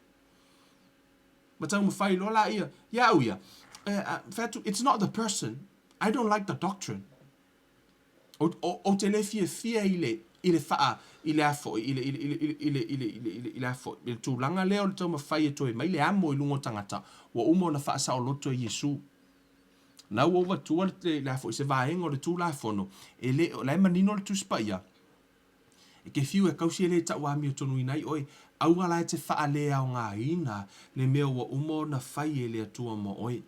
Ma taumafai loa la ia, ia au ia, fai atu, it's not the person, I don't like the doctrine. Ou te le fiafia i le, i le faa, i le a foi, i le, i le, i le, i le, i le, i le, i le, i le a foi, i le tulaga lea o le taumafai e toe mai le amo i luga o tagata, ua uma ona faasaoloto e Iesu. La ua ou avatua le, le a foi, se vaega o le Tulafono, e le, o la e manino le Tusi Paia, E te whiu e kausi e le tau amiotonuina ai oe, aua la e te faaleaogaina le mea ua uma ona fai e le Atua mo oe.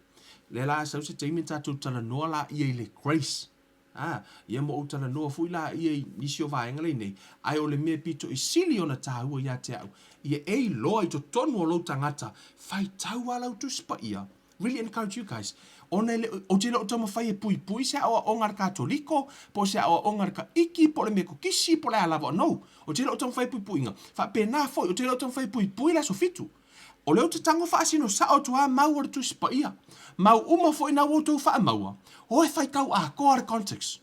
Lea la a sau se taimi ona tatou talanoa laia i le grace. A, ia ma ou talanoa foi laia i nisi o vaega lenei, ae o le mea pito i sili ona tāua ia te au, ia e iloa i totonu o lou tagata, faitau a lau Tusi Paia. Really encourage you guys. Ona e le, ou te le o taumafai e puipui se aoaoga a le Katoliko, po o se aoaoga a le Kaiki, po o le Metotisi, po o le a lava. No. Ou te le o taumafai e puipuiga. Faapena foi, ou te le o taumafai e puipui le aso Fitu. O lea ou te tago faasino sao atu a mau o le Tusi Paia. Mau uma foi na ua outou faamaua, o e faitau atoa le context.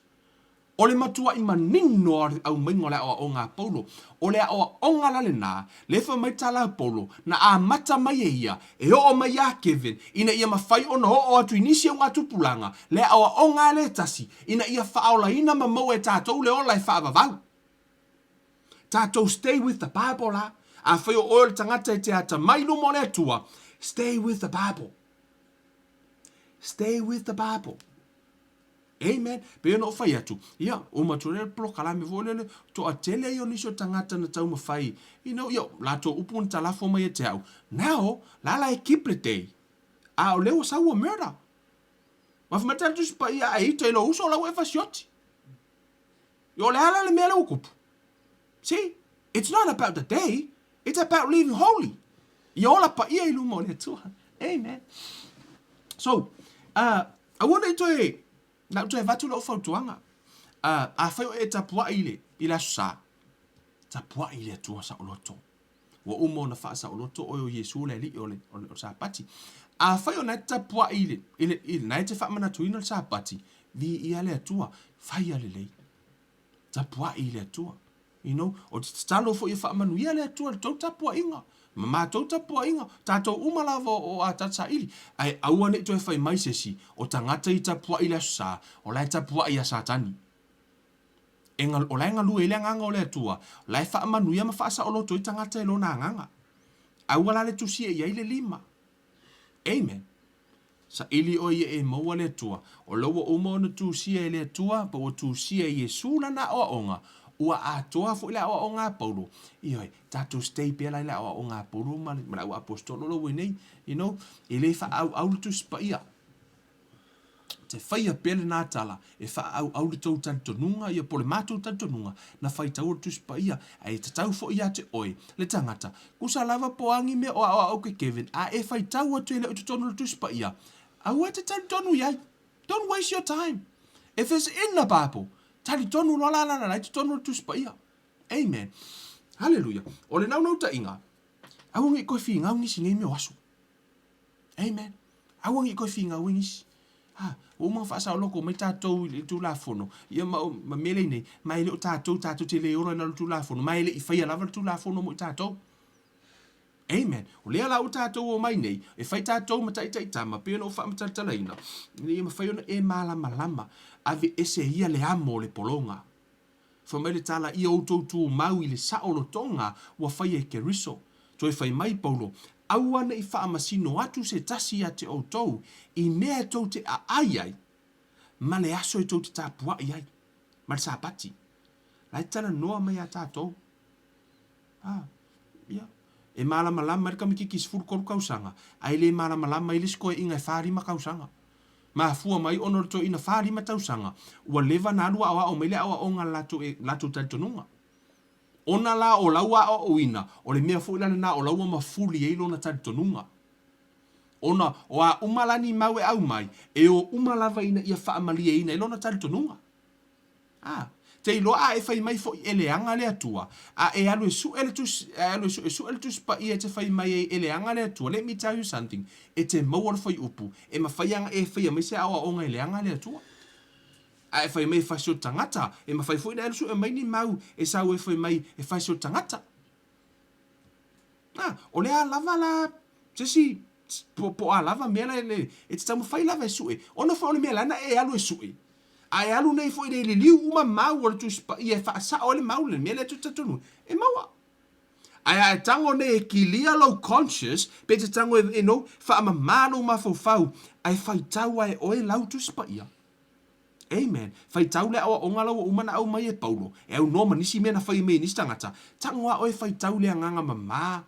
O le matuaʻi manino a le aumaiga o le aoaoga a Paulo, o le aoaoga la lenā, lea fai mai tala a Paulo, na amata mai e ia, e oo mai iā Kevin, ina ia mafai ona oo atu i nisi o ngā tupulaga, le aoaoga a le tasi, ina ia faaolaina ma maua e tātou le ola e faavavau. Tātou stay with the Bible la. Afai o oe o le tagata e te atamai i luma o le Atua, stay with the Bible. Stay with the Bible. Amen. Pei ona ou fai atu, ia, uma atu le polokalame foi lele, toatele ia o nisi o tagata na taumafai, you know, ia, latou upu na talafo mai ia te au, now, la la e keep le day, a o lea ua sau ua murder. Ma fai mai tala Tusi Paia, a e ita i lou uso, o la ua e fasioti. Ia, o le a la le mea lea ua kupu? See, it's not about the day, it's about living holy. Ia ola paia i luma o le Atua. Amen. So, uh, aua ne i toe, na ou toe avatu lau fautuaga. Uh, afai o e tapuai i le, i le aso Sa, tapuai i le Atua saoloto. Ua uma ona faasaoloto oe o Iesu le Alii o le, o le, o le Sapati. Afai o na e te tapuai i le, i le, i le, na e te faamanatuina le Sapati, viia le Atua, faia lelei. Tapuai i le Atua. You know, o te tatalo foi e faamanuia le Atua i le tou tapuaiga, ma matou tapuaiga, tatou uma lava o a tatou saili. Ae aua ne i toe fai mai se isi, o tagata i tapuai i le Aso Sa, o la e tapuai ia Satani. E o la e galue ai le Agaga o le Atua, o la e faamanuia ma faasaoloto ai tagata e lona Agaga. Aua la le tusi e i ai le lima. Amen. Saili oe ia e maua le Atua. O lea ua uma ona tusia e le Atua, po ua tusia e Iesu lana aoaoga, ua atoa foi le aoaoga a Paulo. Ioe, tatou stay pea la i le aoaoga a Paulo ma le, ma le auaapostolo la ua i nei, you know, e le faaauau le Tusi Paia. Te faia pea lenā tala e whaaauau le tou talitonuga ia po le matou talitonuga na faitaua le Tusi Paia, a e tatau foi ia te oe, le tangata, kusa lava po agi mea o aoao ke Kevin a e faitau atu e le o i totonu o le Tusi Paia, aua e te talitonu i ai. Don't waste your time. If it's in the Bible, talitonu loa la la la la i totonu o le Tusi Paia. Amen. Hallelujah. O le naunautaiga, aua ne i toe finau nisi i nei mea o aso. Amen. Aua ne i toe finau ai nisi. Ha, ua uma ona faasaoloko mai tatou i le Tulafono, ia ma, ma mea lea nei, ma e le o tatou, tatou te le ola i lalo o le Tulafono, ma e le i faia lava le Tulafono mo i tatou. Amen. O lea la ua tatou omai nei, e fai tatou ma taitaitama, pei ona ou faamatalatalaina, ina ia mafai ona e malamalama, aveese ia le amo o le pologa. Fai mai le tala, Ia outou tumau i le saolotoga ua faia e Keriso. Toe fai mai Paulo, Aua ne i faamasino atu se tasi ia te outou i mea e tou te aai ai, ma le aso e tou te tapuai ai, ma le Sapati. La e talanoa mai ia tatou. Ah, ia. E malamalama ai le kamititi 13 tausaga, ae le malamalama ai le isi toeaina e 45 tausaga. Mafua mai ona o le toeaina 45 tausaga, ua leva ona alu aoao mai le aoaoga a le latou, latou talitonuga. Ona la o lau aoaoina, o le mea foi la lena o la ua mafuli ai lona talitonuga. Ona o a uma la ni mau e aumai, e o uma lava ina ia faamalieina ai lona talitonuga. A, te iloa a e fai mai foi e leaga le Atua, a e alu e sue le tusi, a e alu e suesue le Tusi Paia e te fai mai ai e leaga le Atua, let me tell you something, e te maua le fuaiupu, e mafai ana e faia mai se aoaoga e leaga le Atua. A e fai mai e fai se tagata, e mafai foi ona e alu sue mai ni mau e sau e fai mai e fai se tagata. A, o le a lava la se isi po, po o a lava mea la e, e te taumafai lava e sue, ona foi o le mea la na e alu e sue, a e alu nei foi i le liliu uma mau o le Tusi Paia e faasao ai le mau le mea lea tou te talitonu ai, e maua. Ae a e tago nei e kilia lou conscious, pe te tago e, you know, faamama lou mafaufau, ae faitau lava e oe lau Tusi Paia. Amen. Faitau le aoaoga la ua uma ona aumai e Paulo, e aunoa ma nisi mea na fai mai e nisi tagata, tago lava oe faitau le agaga mama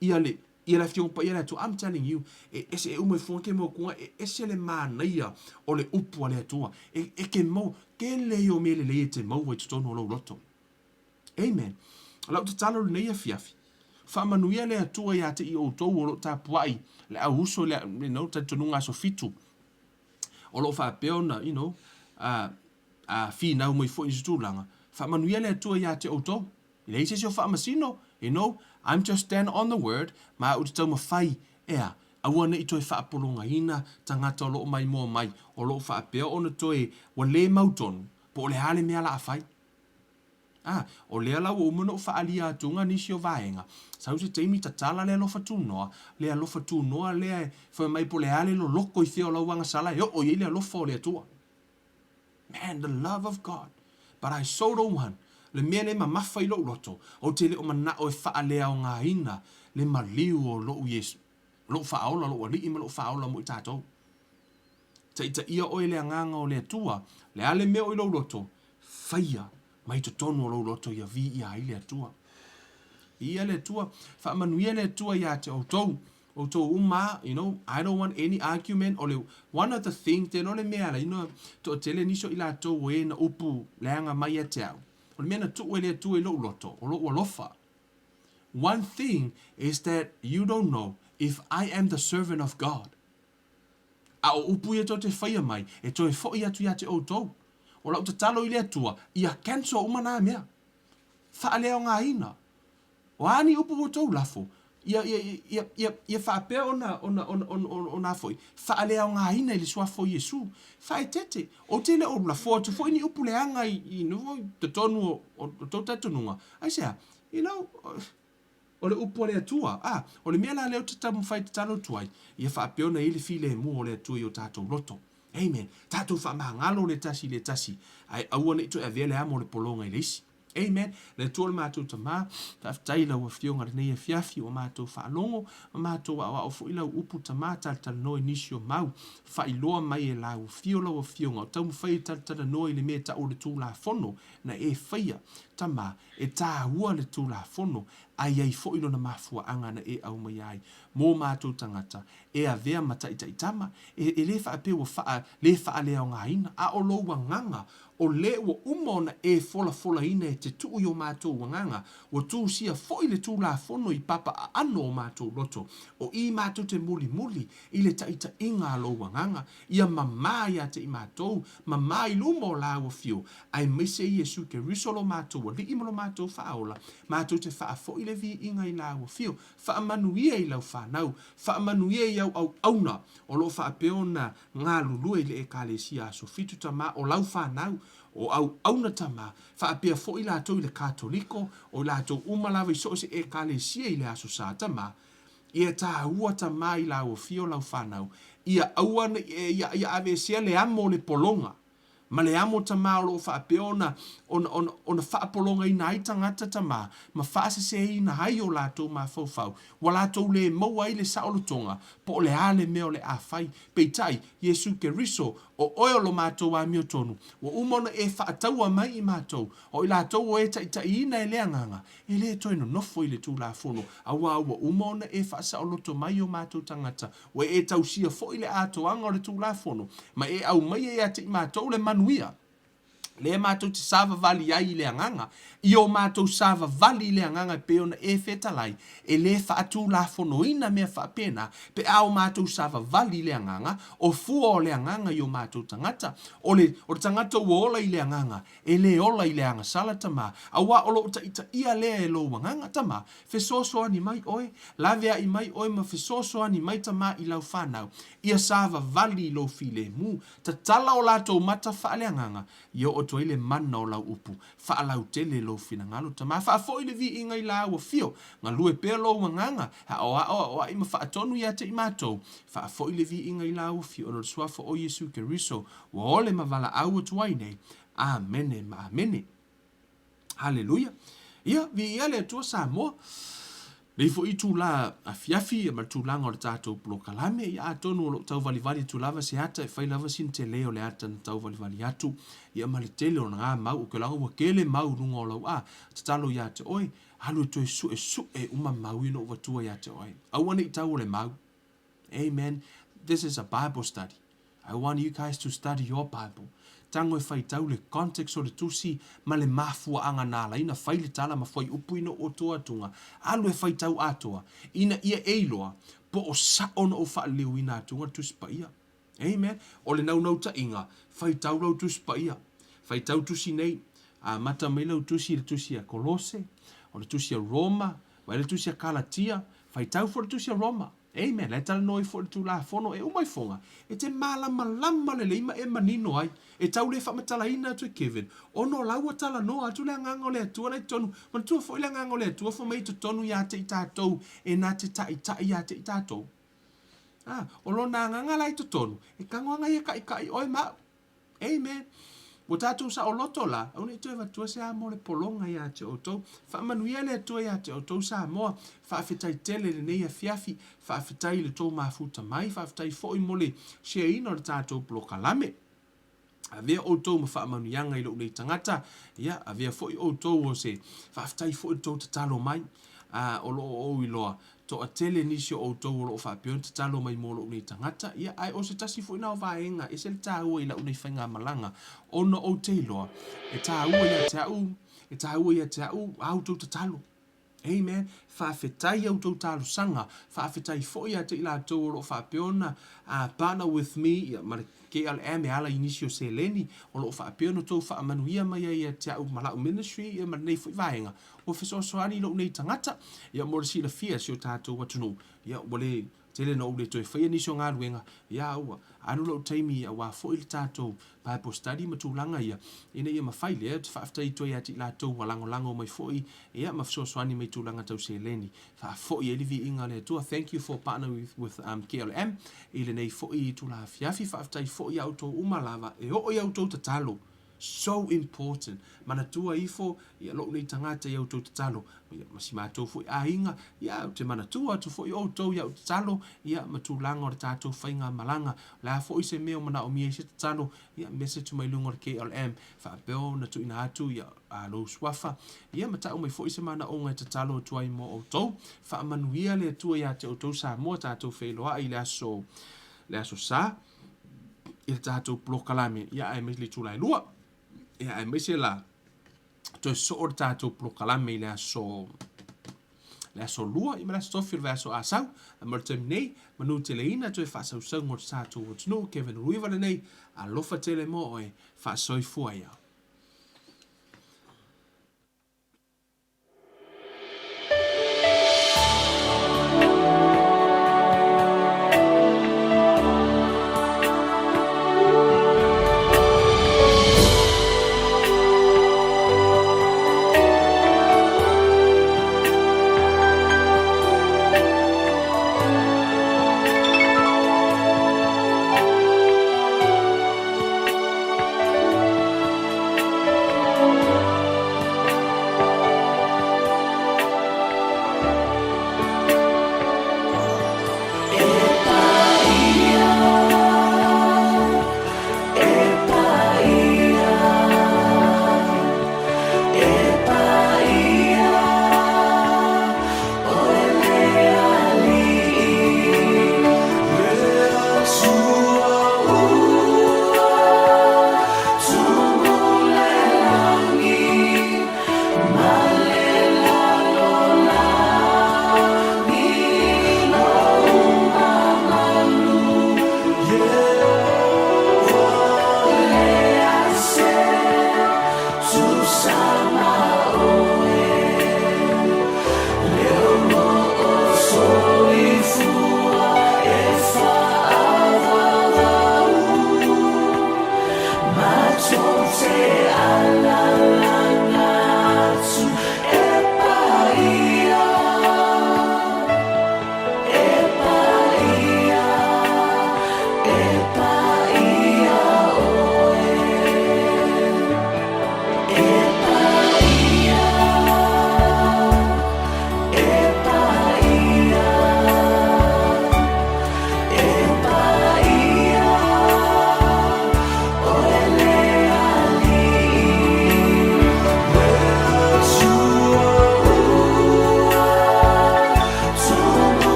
ia le ia le Afioga Paia a le Atua. I'm telling you, e ese e uma i fuga ke mau kuga, e ese le manaia o le upu a le Atua. E, e ke mau, tele ia o mea lelei e te maua i totonu o lou loto. Amen. O lau tatalo lenei afiafi, faamanuia le Atua ia te i outou o lo o tapuai le au uso le, you know, talitonuga aso fitu. O lo o faapea ona, you know, a, a finau mai foi i se tulaga, faamanuia le Atua ia te outou. E leai se isi o faamasino, you know, I'm just stand on the word, ma ou te taumafai, ea, aua ne i toe faapologaina tagata o lo o maimoa mai, o lo o faapea ona toe, ua le mautonu, po o le a le mea la a fai. A, o lea la ua uma ona ou faaalia atu nisi o vaega, sau se taimi tatala le alofa tunoa, le alofa tunoa lea e fai mai po o le a le loloko i fea o lau agasala e oo i ai le alofa o le Atua. Man, the love of God. But I so don't want le mea lea e mamafa i lou loto, ou te le o manao e faaleaogaina le maliu o lou Iesu, lou Faaola, lou Alii ma lou Faaola mo i tatou. Taitaia oe i le Agaga o le Atua, le a le mea o i lou loto, faia mai totonu o lou loto ia viia ai le Atua. Viia le Atua, faamanuia le Atua ia te outou, outou uma, you know, I don't want any argument, o le, one of the thing, te iloa le mea la, you know, toatele nisi o i latou o e na upu leaga mai ia te au, o le mea na tuu e le Atua i lou loto, o lou alofa. One thing is that you don't know if I am the servant of God. A o upu ia tou te faia mai, e toe foi atu ia te outou. O lau tatalo i le Atua, ia cancel uma na mea. Faaleaogaina. O a ni upu ua tou lafo, ia, ia, ia, ia, ia faapea ona, ona, ona, ona, ona, ona foi, faaleaogaina i le Suafa o Iesu. Faaeteete. Ou te le o lafo atu foi ni upu leaga i, i, i totonu o, o, o tou talitonuga. Aisea? You know, O le upu a le Atua. A, o le mea la lea ou te taumafai tatalo atu ai, ia faapea ona i ai le filemu o le Atua i o tatou loto. Amen. Tatou faamagalo le tasi i le tasi, ae aua ne i toe avea le amo o le pologa i le isi. Amen. Le Atua o le matou Tama, faafetai i lau Afioga i lenei afiafi ua matou faalogo, ma matou aoao foi lau upu Tama talatalanoa i nisi o mau. Faailoa mai e lau Afio lau Afioga o taumafai e talatalanoa i le mea e tau o le Tulafono na e faia. Tama, E tāua le Tulafono, a i ai foi lona mafuaaga na e aumaia ai. mō matou tagata e avea ma taʻitaʻitama, e, e le faapea ua faa, le faaleaogaina, a o lou agaga, o le ua uma ona e folafolaina e te tuu i o matou agaga, ua tusia foi le Tulafono i papa aano o matou loto, o i matou te mulimuli i le taʻitaʻiga a lou agaga, ia mamā ia te i matou, mamā i luma o lāua afio, aemaise Iesu Keriso lo matou Alii ma lo matou Faaola, matou te faafoʻi le viiga i lāua afio, Faamanuia i lau fanau, faamanuia i au auauna o lo o faapea ona galulue i le Ekalesia Aso Fitu Tama o lau fanau, o auauna tama, faapea foi latou i le Katoliko, o i latou uma lava i so o se Ekalesia i le Aso Sa Tama. Ia taua tama i lau afio lau fanau, ia aua ne i, ia, ia aveesea le amo o le pologa. Ma le amo tamā o lo o faapea ona, ona, ona, ona faapologaina ai tagata tamā, ma faasesēina ai o latou mafaufau, ua latou lē maua ai le saolotoga, po o le a le mea o le a fai. Peitai, Iesu Keriso, o oe o lo matou amiotonu, ua uma ona e faataua mai i matou, o i latou o e taitaiina e le Agaga, e lē toe nonofo i le Tulafono, auā ua uma ona e faasaoloto mai o matou tagata, Ua e tausia foi le atoaga o le Tulafono, ma e aumaia ia te i matou le manuia, lea matou te savavali ai i le agaga, i o matou savavali i le agaga e pei ona e fetalai, e le faatulafonoina mea faapena, pe a o matou savavali i le agaga, o fua o le agaga i o matou tagata, o le, o le tagata ua ola i le agaga, e le ola i le agasala, Tama, auā o lou taitaia lea e lou agaga, Tama, Fesoasoani mai oe, laveai mai oe ma fesoasoani mai Tama i lau fanau, ia savavali i lou filemu, tatala o latou mata faaleagaga, ia oo atu ai le mana o lau upu, faalautele lou finagalo Tama, faafoi le viiga i la ua fio, galue pea lou agaga, aoao aoai ma faatonu ia te i matou, faafoi le viiga i la ua fio, ona o le Suafa o Iesu Keriso, ua ole ma valaau atu ai nei. Amene ma amene. Haleluia. Ia, viia le Atua Samoa. Nei foi itulā afiafi ma le tulaga o le tatou polokalame, ia atonu o lo o tauvalivali atu lava se ata e fai lava sina tele o le ata na tauvalivali atu, ia ma le tele o nā mau, o ke laga ua kele mau i luga o lau a, tatalo ia te oe, alu e toe suesue uma mau ia na ou avatua ia te oe. Aua ne i tau o le mau. Amen. This is a Bible study. I want you guys to study your Bible. Tago e faitau le context o le tusi ma le mafuaaga na ala ai na fai le tala ma fuaiupu ina ua tua atuga. Alu e faitau atoa, ina ia e iloa po o sao na ou faaliliuina atuga le Tusi Paia. Amen. O le naunautaiga, faitau lau Tusi Paia. Faitau tusi nei. Amata mai lau tusi i le tusi a Kolose, o le tusi a Roma, vaai le tusi a Kalatia, faitau foi le tusi a Roma. Amen. La e talanoa ifo i le Tulafono e uma ifoga, e te malamalama lelei ma e manino ai. E tau le faamatalaina atu e Kevin, ona o la ua talanoa atu le Agaga o le Atua la i totonu. Manatua foi le Agaga o le Atua fai mai i totonu ia te i tatou e na te taitai ia te i tatou. Ah, o lona Agaga la i totonu, e tago aga ia kaʻikaʻi oe ma au. Amen. Ua tatou saoloto la, aua ne i toe avatua se a mo le pologa ia te outou. Faamanuia le Atua ia te outou Samoa. Faafetai tele i lenei afiafi. Faafetai i le tou mafuta mai. Faafetai foi mo le share ina o le tatou polokalame. Avea outou ma faamanuiaga i lou nei tagata. Ia, avea foi outou o se faafetai foi i le tou tatalo mai. O lo o ou iloa, Toatele nisi o outou o lo o faapea ona tatalo mai mo lou nei tagata, ia, ae o se tasi foi na o vaega e ese le taua i lau nei faigamalaga, ona ou te iloa, e taua ia te au, e taua ia te au a outou tatalo. Amen. Faafetai ia outou talosaga, faafetai foi ia te i latou o lo o faapea ona uh, partner with me, ia, ma le KLM e ala i nisi o seleni, o lo o faapea ona outou faamanuia mai ai ia te au ma lau ministry, ia, ma lenei foi vaega. Ua fesoasoani lou nei tagata, ia mo le silafia e si o tatou atunuu, ia ua le tele na ou le toe faia nisi o galuega, ia ua alu lou taimi aua foi le tatou Bible study ma tulaga ia, ina ia mafai lea, ou te faafetai atu ai ia te i latou ua lagolago mai foi, ia ma fesoasoani mai i tulaga tau seleni, faafoi ai le viiga o le Atua. Thank you for partner with, with um, KLM i lenei foi itula afiafi, faafetai foi ia outou uma lava e oo i a outou tatalo. So important. Manatua ifo ia lou nei tagata i a outou tatalo, ia, ma si matou foi aiga, ia, ou te manatua atu foi outou i au tatalo, ia, ma tulaga o le tatou faigamalaga. O le a foi se mea o manaomia ai se tatalo, ia, message mai luga o le KLM, faapea ona tuuina atu ia a lou suafa, ia, ma tau mai foi se manaoga e tatalo atu ai mo outou. Faamanuia le Atua ia te outou Samoa, tatou feiloai i le aso, le aso Sa, i le tatou polokalame, ia, aemaise le itula e 2. Ia, aemaise la, toe soo le tatou polokalame i le aso le aso 2 ia ma le aso tofi o le vaiaso Asau. Ae mo le taimi nei, manu teleina toe faasausauga o le tatou atunuu, Kevin Ruiva lenei, alofa tele mo oe, faasoifua ia.